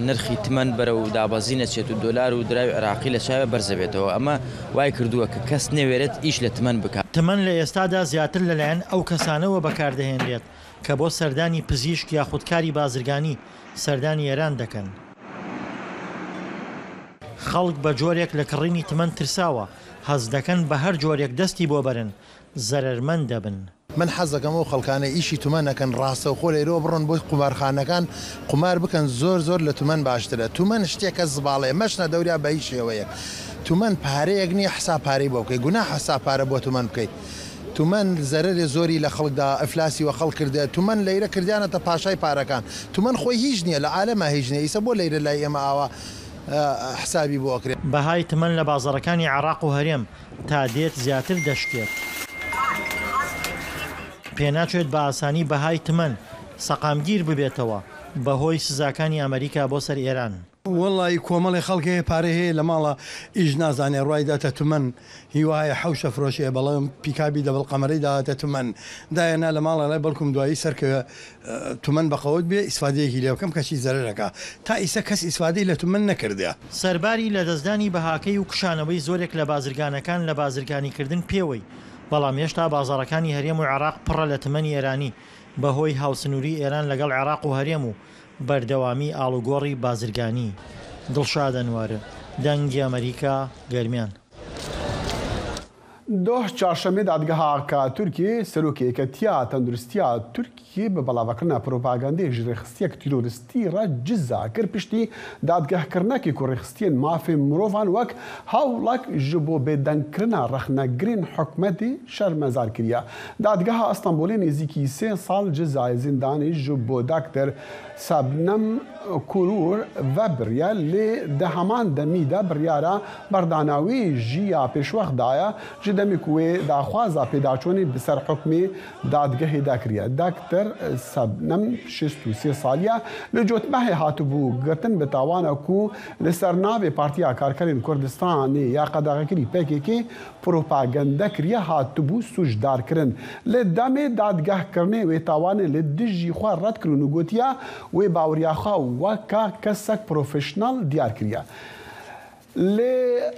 نرخی تمەن بەرەو دابەزین ئەچێت و دۆلار و دراوی عێراقی لە چاوێ بەرزەبێتەوە ئەمە وای کردووە کە کەس نەوێرێت ئیش لە تمەن بکات. تمەن لە ئێستادا زیاتر لەلایەن ئەو کەسانەوە بەکاردەهێنرێت کە بۆ سەردانی پزیشک یاخود کاری بازرگانی سەردانی ئێران دەکەن. خەڵک بە جۆرێک لە کڕینی تمەن ترساوە، هەست دەکەن بە هەر جۆرێک دەستی بۆ بەرن، زەرەرمەند دەبن. من حەز دەکەم ئەو خەڵکانەی ئیشی تومەن ئەکەن ڕاستەوخۆ لەیرەوە بڕۆن بۆ قومارخانەکان قومار بکەن زۆر زۆر لە تومەن باشترە تومەن شتێکە زباڵەیە مەچنە دەوریا بە هیچ شێوەیەک تومەن پارەیەک نیە حساب پارەی بۆ بکەی گوناحە حساب پارە بۆ تومەن بکەی تومەن زەرەرێ زۆری لە خەڵک دا ئفلاسی وە خەڵک کردە تومەن لەیرە کردیانەتە پاشای پارەکان تومەن خۆی هیچ نیە لە عالەما هیچ نیە ئیسە بۆ لەیرە لای ئێمە ئاوا حسابی بۆ ئەکرێ. بەهای تمەن لە بازاڕەکانی عێراق و هەرێم تا دێت زیاتر دەشکێت. پێناچێت بە ئاسانی بەهای تمەن سەقامگیر ببێتەوە بەهۆی سزاکانی ئەمریکا بۆ سەر ئێران. وەڵایی کۆمەڵێ خەڵک هەیە پارەی هەیە لە ماڵا ئیش نازانێ ڕای داتە تمەن هی وایە حەوشە فرۆشێ بەڵێم پیکابی دەبڵ قەمەرەی داوەتە تمەن دایەنا لە ماڵا لای بەڵکم دوایی سەرکەوێ تمەن بەقەوت بێ ئیسفادەیەکی لێ بکەم کەچی زەرەرەکا تا ئیسە کەس ئیسفادەی لە تمەن نەکردە. سەرباری لەدەستدانی بەهاکەی و کشانەوەی زۆرێک لە بازرگانەکان لە بازرگانیکردن پێوەی، بەڵام هێشتا بازاڕەکانی هەرێم و عێراق پڕە لە تمەنی ئێرانی بەهۆی هاوسنووری ئێران لەگەڵ عێراق و هەرێم و بەردەوامی ئاڵوگۆڕی بازرگانی. دڵشاد ئەنوەر، دەنگی ئەمەریکا، گەرمیان. Doh çarşemê dadgeha ka Tirkiyê Serokê Yeketiya Tenduristiya Tirkiyê bi belavekirina propagandeyê ji rêxistiyek tîroristî re ciza kir piştî dadgehkirinekê ku rêxistiyên mafê mirovan wek hewlek ji bo bêdengkirina rexnegirên hikûmetê şermezar kiriye. Dadgeha Stenbolê nêzîkî sê sal cizayê zindanê ji bo Dakter Sebnem Korur vebiriye lê di heman demî de biryara berdana wê jî ya pêşwext daye ji demê ku wê daxwaza pêdaçûnê bi ser hukmê dadgehê de kiriye. Dakter Sebnem 63 salî ye li Cotmehê hatibû girtin bi tawana ku li ser navê Partiya Karkerên Kurdistanê ya qedexekirî pkk Propagende kiriye hatibû sûcdarkirin. Li demê dadgehkirinê wê tawanê li dijî xwe red kirin û gotiye wê baweriya xwe weke kesek profeşnal diyar kiriye. Lê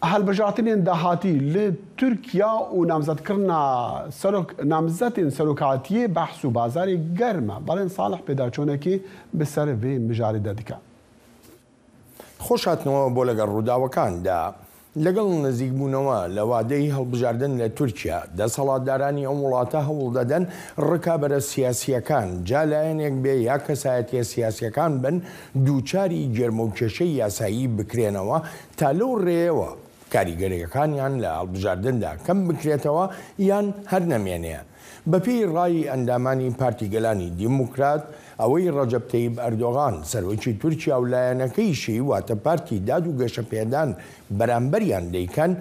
hilbijartinên dahatî li Tirkiya û namzedkirina serok namzetên serokatiyê behs û bazarê germ e. Balen Salih pêdaçûnekê bi ser vê mijarê de dike. خۆش هاتنەوە بۆ لەگەڵ ڕووداوەکاندا. لەگەڵ نزیکبوونەوە لە وادەی هەڵبژاردن لە تورکیا، دەسەڵاتدارانی ئەم وڵاتە هەوڵدەدەن ڕکابەرە سیاسییەکان، جا لایەنێک بێ یا کەسایەتییە سیاسییەکان بن، دووچاری گێرمە و کێشەی یاسایی بکرێنەوە تا لەو ڕێیەوە کاریگەرییەکانیان لە هەڵبژاردندا کەم بکرێتەوە یان هەر نەمێنێ. بەپێی ڕای ئەندامانی پارتی گەلانی دیموکرات، ئەوەی ڕەجەب تەیب ئەردۆغان، سەرۆکی تورکیا و لایەنەکەیشی واتە پارتی داد و گەشەپێدان بەرامبەریان دەیکەن،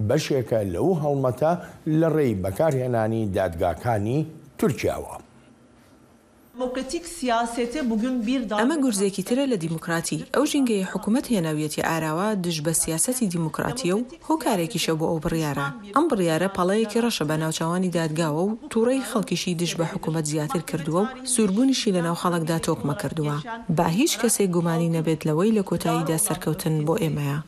بەشێکە لەو هەڵمەتە لە ڕێی بەکارهێنانی دادگاکانی تورکیاوە. ئەمە گورزێکی ترە لە دیموکراتی، ئەو ژینگەیەی حکومەت هێناویەتیە ئاراوە دژ بە سیاسەتی دیموکراتیە و هۆکارێکیشە بۆ ئەو بڕیارە. ئەم بڕیارە پەڵەیەکی ڕەشە بە ناوچاوانی دادگاوە و توڕەیی خەڵکیشی دژ بە حکومەت زیاتر کردووە و سووربوونیشی لەناو خەڵکدا تۆکمە کردووە. با هیچ کەسێک گومانی نەبێت لەوەی لە کۆتاییدا سەرکەوتن بۆ ئێمەیە.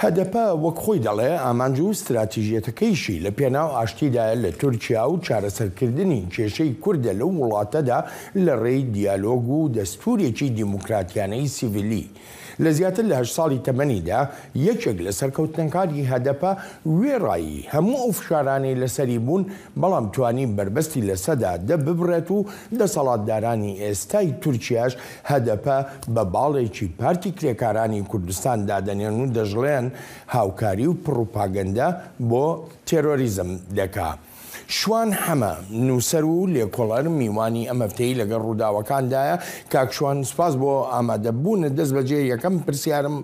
هەدەپە وەک خۆی دەڵێ ئامانج و ستراتیژیەتەکەیشی لە پێناو ئاشتیدایە لە تورکیا و چارەسەرکردنی کێشەی کوردە لەو وڵاتەدا لە ڕێی دیالۆگ و دەستورێکی دیموکراتیانەی سیڤیلی. لە زیاتر لە هەشت ساڵی تەمەنیدا یەکێک لە سەرکەوتنەکانی هەدەپە وێڕای هەموو ئەو فشارانەی لەسەری بوون بەڵام توانی بەربەستی 10% ببڕێت و دەسەڵاتدارانی ئێستای تورکیاش هەدەپە بە باڵێکی پارتی کرێکارانی کوردستان دادەنێن و دەشڵێن هاوکاری و پڕوپاگەندە بۆ تێرۆریزم دەکا. شوان حەمە، نووسەر و لێکۆڵەر میوانی ئەم هەفتەی لەگەڵ ڕووداوەکاندایە. کاک شوان سوپاس بۆ ئامادەبوونت. دەستبەجێ یەکەم پرسیارم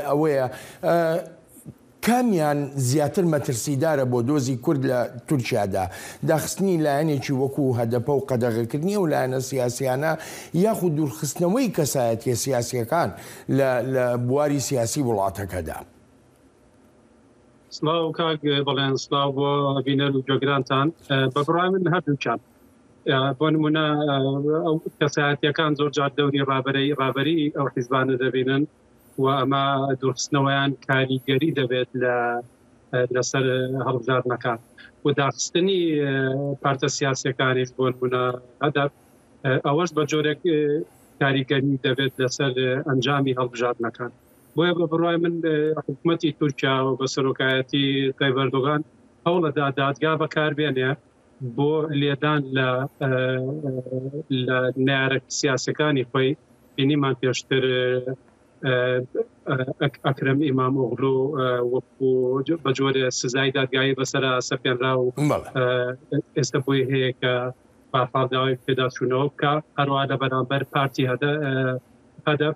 ئەوەیە کامیان زیاتر مەترسیدارە بۆ دۆزی کورد لە تورکیادا؟ داخستنی لایەنێکی وەکو هەدەپە و قەدەغەکردنی ئەو لایەنە سیاسیانە یاخود دوورخستنەوەی کەسایەتیە سیاسیەکان لە لە بواری سیاسی وڵاتەکەدا؟ سڵاو کاک بەڵێن، سڵاو بۆ بینەر و گوێگرانتان. بە بڕوای من هەردووکیان. بۆ نمونە ئەو کەسایەتیەکان زۆر جار دەوری ڕابەرەی ڕابەری ئەو حیزبانە دەبینن و ئەمە دوورخستنەوەیان کاریگەری دەبێت لە لەسەر هەڵبژاردنەکان و داخستنی پارتە سیاسەکانیش بۆ نمونە هەدەپ ئەوەش بە جۆرێک کاریگەری دەبێت لەسەر ئەنجامی هەڵبژاردنەکان. بۆیە بە بڕوای من حکوومەتی تورکیا و بە سەرۆکایەتی تەیب ئەردۆغان هەوڵەدا دادگا بەکاربێنێ بۆ لێدان لە لە نەیارە سیاسەکانی خۆی بینیمان پێشتر ئەکرەم ئیمام ئۆغلو وەکو بە جۆرێ سزای دادگایی بەسەرا سەپێنرا و ئێستا بۆی هەیە کە پارپاڵ داوای پێداچوونەوە بکە هەروە لە بەرامبەر پارتی هەدە هەدەف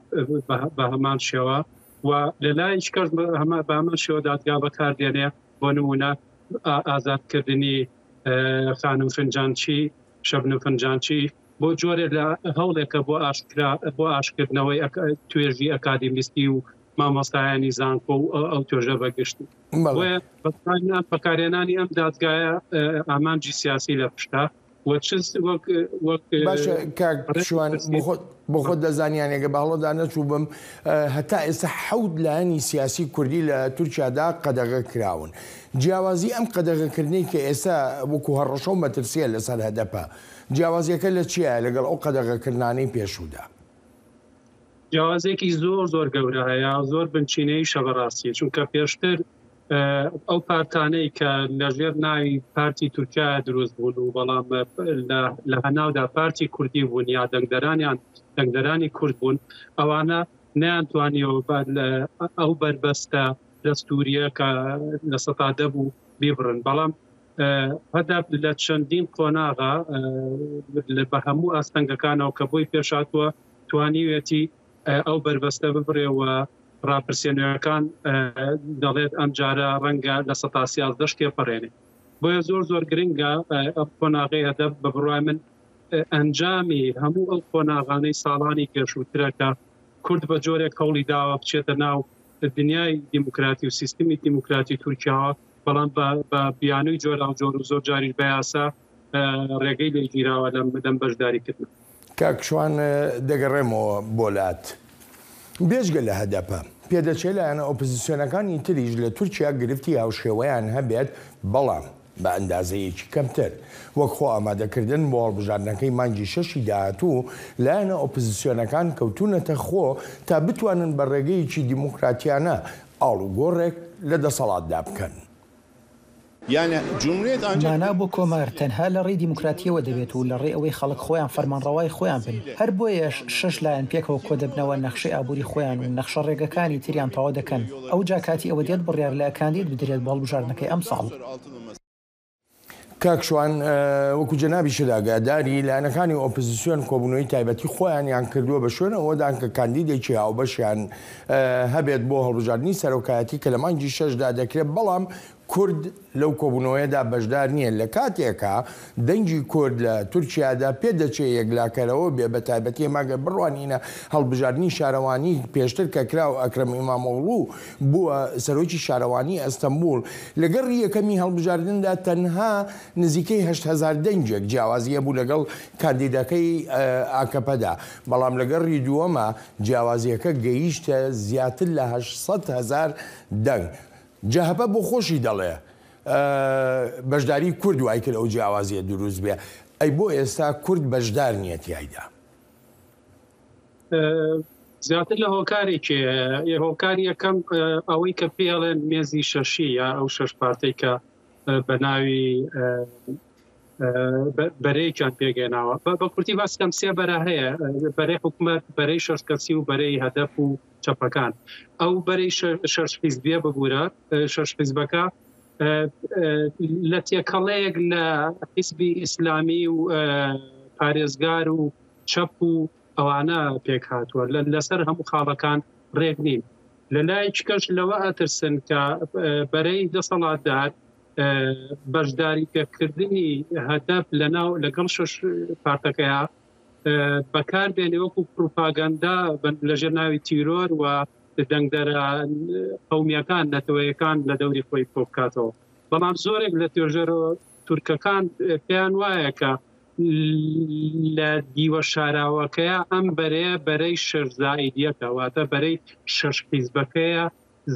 بە هەمان شێوە و لە لایش کەس بە هەمان شێوە دادگا بەکاردێنێ بۆ نمونە ئازادکردنی خانم فنجانچی شەبنم فنجانچی بۆ جۆرێ لە هەوڵێکە بۆ ئاشکرا بۆ ئاشکردنەوەی توێژی ئەکادیمیستی و مامۆستایانی زانکۆ و ئەو توێژە بەگشتی بۆیە بەکارهێنانی ئەم دادگایە ئامانجی سیاسی لە پشتە باشە کاک شوان بۆ خۆت دەزانی یان ئەگەر بە هەڵەدا نەچووبم هەتا ئێستا حەوت لایەنی سیاسی کوردی لە تورکیادا قەدەغە کراون. جیاوازی ئەم قەدەغەکردنەی کە ئێستا وەکو هەڕەشە و مەترسییە لەسەر هەدەپە، جیاوازییەکە لە چیایە لەگەڵ ئەو قەدەغەکردنانەی پێشوودا؟ جیاوازییەکی زۆر زۆر گەورە هەیە، زۆر بنچینەییشە بەڕاستی، چونکە پێشتر ئەو پارتانەی کە لەژێر ناوی پارتی تورکیا دروست بوون و بەڵام لە هەناودا پارتی کوردی بوون یا دەنگدەرانیان دەنگدەرانی کورد بوون ئەوانە نەیانتوانیەوە ئەو بەربەستە دەستوریە کە 10% بوو بیبڕن بەڵام هەدەپ لە چەندین قۆناغا بە هەموو ئاستەنگەکانەوە کە بۆی پێشاتوە توانیوێتی ئەو بەربەستە ببڕێ و ڕاپرسیە نوێکان دەڵێت ئەمجارە ڕەنگە 13% تێپەڕێنێ. بۆیە زۆر زۆر گرنگە ئەم قۆناغەی هەدەپ بە بڕوای من ئەنجامی هەموو ئەو قۆناغانەی ساڵانی پێشووترە کە کورد بە جۆرێک هەوڵی داوە بچێتە ناو دنیای دیموکراتی و سیستمی دیموکراتی تورکیاوە بەڵام بە بیانووی جۆراوجۆر و زۆر جاریش بە یاسا ڕێگەی لێ گیراوە لەم بەشداریکردنە. کاک شوان دەگەڕێمەوە بۆ لات. بێجگە لە هەدەپە، پێدەچێ لایەنە ئۆپزسیۆنەکانی تریش لە تورکیا گرفتی هاوشێوەیان هەبێت، بەڵام بە ئەندازەیەکی کەمتر. وەک خۆ ئامادەکردن بۆ هەڵبژاردنەکەی مانگی شەشی داهاتوو، لایەنە ئۆپزسیۆنەکان کەوتوونەتە خۆ تا بتوانن بە ڕێگەیەکی دیموکراتیانە ئاڵوگۆڕێک لە دەسەڵاتدا بکەن. مانا بۆ کۆمار تەنها لە ڕێی دیموکراتییەوە دەبێت و لە ڕێی ئەوەی خەڵک خۆیان فەرمانڕەوای خۆیان بن، هەر بۆیەش شەش لایەن پێکەوە کۆدەبنەوە نەخشەی ئابووری خۆیان و نەخشە ڕێگەکانی تریان تەواو دەکەن، ئەوجا کاتی ئەوە دێت بڕیار لە کاندید بدرێت بۆ هەڵبژاردنەکەی ئەمساڵ. کاک شوان، وەکو جەنابیشت ئاگاداری، لایەنەکانی ئۆپزسیۆن کۆبوونەوەی تایبەتی خۆیانیان کردووە بە شوێن ئەوەدان کە کاندیدێکی هاوبەشیان هەبێت بۆ هەڵبژاردنی سەرۆکایەتی کە لە مانگی شەشدا دەکرێت، بەڵام کورد لەو کۆبوونەوەیەدا بەشدار نییە لە کاتێکا دەنگی کورد لە تورکیادا پێدەچێ یەکلاکەرەوە بێ بە تایبەتی ئێمە گەر بڕوانینە هەڵبژاردنی شارەوانی پێشتر کە کرا و ئەکرەم ئیمامئۆغڵو بووە سەرۆکی شارەوانی ئەستەنبوڵ لە گەڕی یەکەمی هەڵبژاردندا تەنها نزیکەی 8000 دەنگێک جیاوازی هەبوو لەگەڵ کاندیدەکەی ئاکەپەدا بەڵام لە گەڕی دووەما جیاوازییەکە گەیشتە زیاتر لە 800 هەزار دەنگ. جەهەپە بۆ خۆشی دەڵێ بەشداری کورد وای کرد ئەو جیاوازیە دروست بێ، ئەی بۆ ئێستا کورد بەشدار نییە تیایدا؟ زیاتر لە هۆکارێکی هۆکاری یەکەم ئەوەی کە پێڵێن مێزی شەشی یا ئەو شەش پارتەی کە بە ناوی بەرەیەکیان پێگەێناوە بە کورتی باس کەم سێ بەرە هەیە بەرەی حکومەت بەرەی شەش کەسی و بەرەی هەدەف و چەپەکان ئەو بەرەی شەش حیزبیە ببوورە شەش حیزبەکە لە تێکەڵەیەک لە حیزبی ئیسلامی و پارێزگار و چەپ و ئەوانە پێک هاتووە لەسەر هەموو خاڵەکان ڕێک نین لە لایەکی کەش لەوە ئەترسن کە بەرەی دەسەڵاتدار بەشداری پێکردنی هەدەف لەناو لەگەڵ شەش پارتەکەیا بەکار بێنێ وەکو پروپاگەندا لەژێر ناوی تیرۆر و دەنگدەرە قەومیەکان نەتەوەیەکان لە دەوری خۆی کۆبکاتەوە بەڵام زۆرێک لە توێژەرە تورکەکان پێیان وایە کە لە دیوە شاراوەکەیە ئەم بەرەیە بەرەی شەش زائیدیەتە واتە بەرەی شەش حیزبەکەیە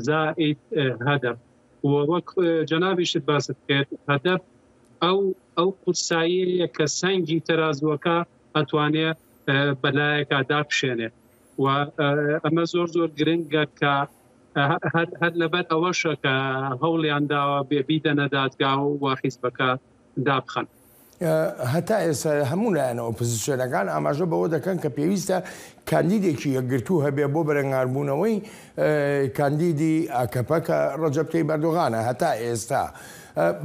زائید هەدەف و وەک جەنابیشت باست کرد هەدەف ئەو ئەو قورساییەیە کە سەنگی تەرازووەکە ئەتوانێ بەلایەکا دابشێنێ و ئەمە زۆر زۆر گرنگە کە هەر لەبەر ئەوەشە کە هەوڵیان داوە بێ بیدەنە دادگا و حیزبەکە دابخەن. هەتا ئێستا هەموو لایەنە ئۆپزسیۆنەکان ئاماژە بەوە دەکەن کە پێویستە کاندیدێکی یەکگرتوو هەبێ بۆ بەرەنگاربوونەوەی کاندیدی ئاکەپە کە ڕەجەب تەیب ئەردۆغانە هەتا ئێستا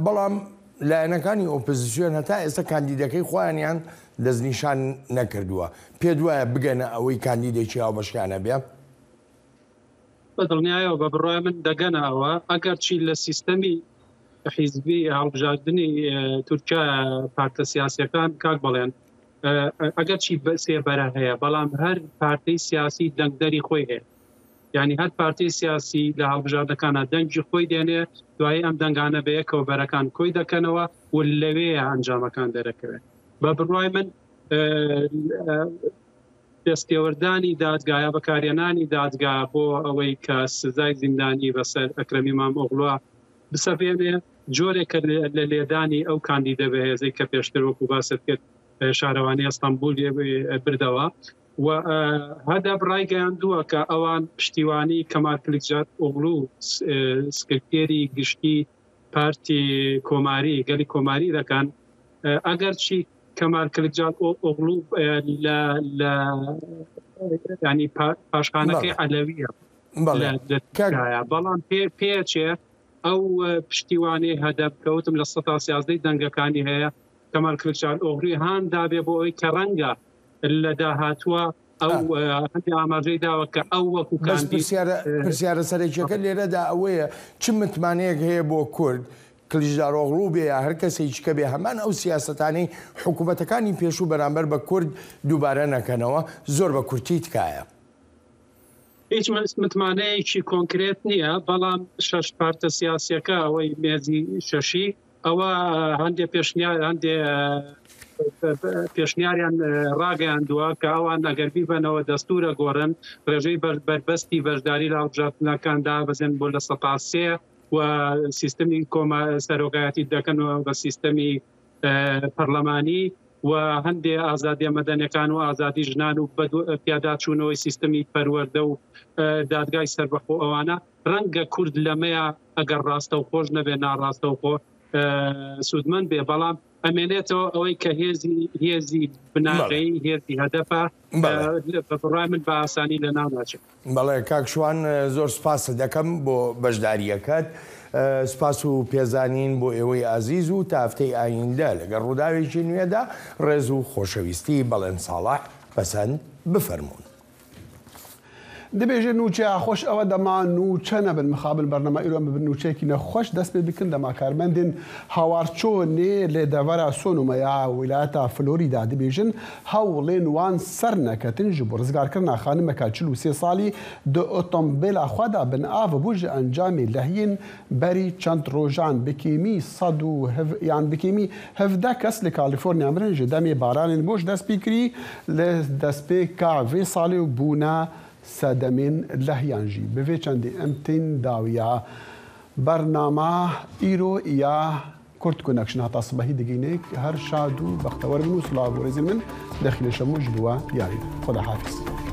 بەڵام لایەنەکانی ئۆپزسیۆن هەتا ئێستا کاندیدەکەی خۆیانیان دەستنیشان نەکردووە پێت وایە بگەنە ئەوەی کاندیدێکی هاوبەشیان هەبێ؟ بە دڵنیایەوە بە بڕوای من دەگەنە ئەوە ئەگەرچی لە سیستەمی حیزبی هەڵبژاردنی تورکیا پارتە سیاسیەکان کاک بەڵێن ئەگەرچی سێ بەرە هەیە بەڵام هەر پارتی سیاسی دەنگدەری خۆی هەیە یعنی هەر پارتی سیاسی لە هەڵبژاردەکانە دەنگی خۆی دێنێ دوایی ئەم دەنگانە بەیەکەوە بەرەکان کۆی دەکەنەوە و لەوێ ئەنجامەکان دەرەکەوێت بە بڕوای من دەستێوەردانی دادگا یا بەکارهێنانی دادگا بۆ ئەوەی کە سزای زیندانی بەسەر ئەکرەم ئیمامئۆغلوە بسەپێنێ، جۆرێکە لە لێدانی ئەو کاندیدە بەهێزەی کە پێشتر وەکو باست کرد شارەوانی ئەستەنبولی بردەوە و هەدەپ ڕایگەیاندووە کە ئەوان پشتیوانی کەمال کلیچدارئۆغلو سکرتێری گشتی پارتی کۆماری گەلی کۆماری دەکەن ئەگەرچی کەمال کلکجال ئۆغلو لە لە ینی پاشخانەکەی عەلەویە بەڵام پێ پێچێ ئەو پشتیوانی هەدەپ کەوتم لە سە دەنگەکانی هەیە کەمال کلکجال ئۆغلوی هان دابێ بۆ ئەوی کە ڕەنگە لە داهاتووە ئەو هەندێک ئاماژەی داوە کە ئەو وەکو بەس پرسیارە پرسیارە سەرەکیەکە لێرەدا ئەوەیە چ متمانەیەک هەیە بۆ کورد کلیچدارئۆغڵو بێ یا هەر کەسێکی کە بێ هەمان ئەو سیاسەتانەی حکوومەتەکانی پێشوو بەرامبەر بە کورد دووبارە نەکەنەوە؟ زۆر بە کورتی تکایە. هیچ متمانەیەکی کۆنکرێت نییە، بەڵام شەش پارتە سیاسیەکە ئەوەی مێزی شەشی ئەوە هەندێ پێشنیار هەندێ پێشنیاریان ڕاگەیاندووە کە ئەوان ئەگەر بیبەنەوە دەستورە گۆڕن ڕێژەی بەربەستی بەشداری لە هەڵبژاردنەکان دابەزێن بۆ 3% و سیستمی کۆما سەرۆکایەتی دەکەنەوە بە سیستەمی پەرلەمانی و هەندێ ئازادیە مەدەنیەکان و ئازادی ژنان و پیاداچوونەوەی سیستمی پەروەردە و دادگای سەربەخۆ ئەوانە ڕەنگە کورد لەمەیە ئەگەر ڕاستەوخۆش نەبێ ناڕاستەوخۆ سوودمەند بێ بەڵام ئەمێنێتەوە ئەوەی کە هێزی هێزی بناغەیی هێزی هەدەپە بە بڕای من بە ئاسانی لە ناو ناچێت. بەڵێ کاک شوان زۆر سوپاست دەکەم بۆ بەشدارییەکەت. سوپاس و پێزانین بۆ ئێوەی ئازیز و تا هەفتەی ئایندە لەگەڵ ڕووداوێکی نوێدا ڕێز و خۆشەویستی بەڵێن ساڵح پەسەند بفەرموون. دبێژێ نوچەیا خوەش ئەوە دەما نوچە نەبن مخابن بەرنامە ئیرۆ ئەم بن نوچەیەکی نەخوەش دەست پێ بکن دەما کارمەندên هاوارچۆ نێ لێ دەڤەرا سۆنۆمە یا ویلایەتا فلۆریدا دبێژن هەوڵێن وان سەر نەکەتن ji bo rizgarkirina xanimeka 43 salî di otombêla xwe de bin av bû ji encamê lehiyên Berî çend rojan bi kêmî yan bi kêmî 17 kes li Kalîforniya mirin ji demê baranên boş dest pê kirî li destpêka vê salê û bûne sedemên lehiyan jî. Bi vê çendê em tên dawiya bernama îro ya Kurd Connection heta sibehî digihîne her şad û bextewer bin û silav û rêzên min Dexîle Şemo ji bo we diyarî. Xweda hafîz.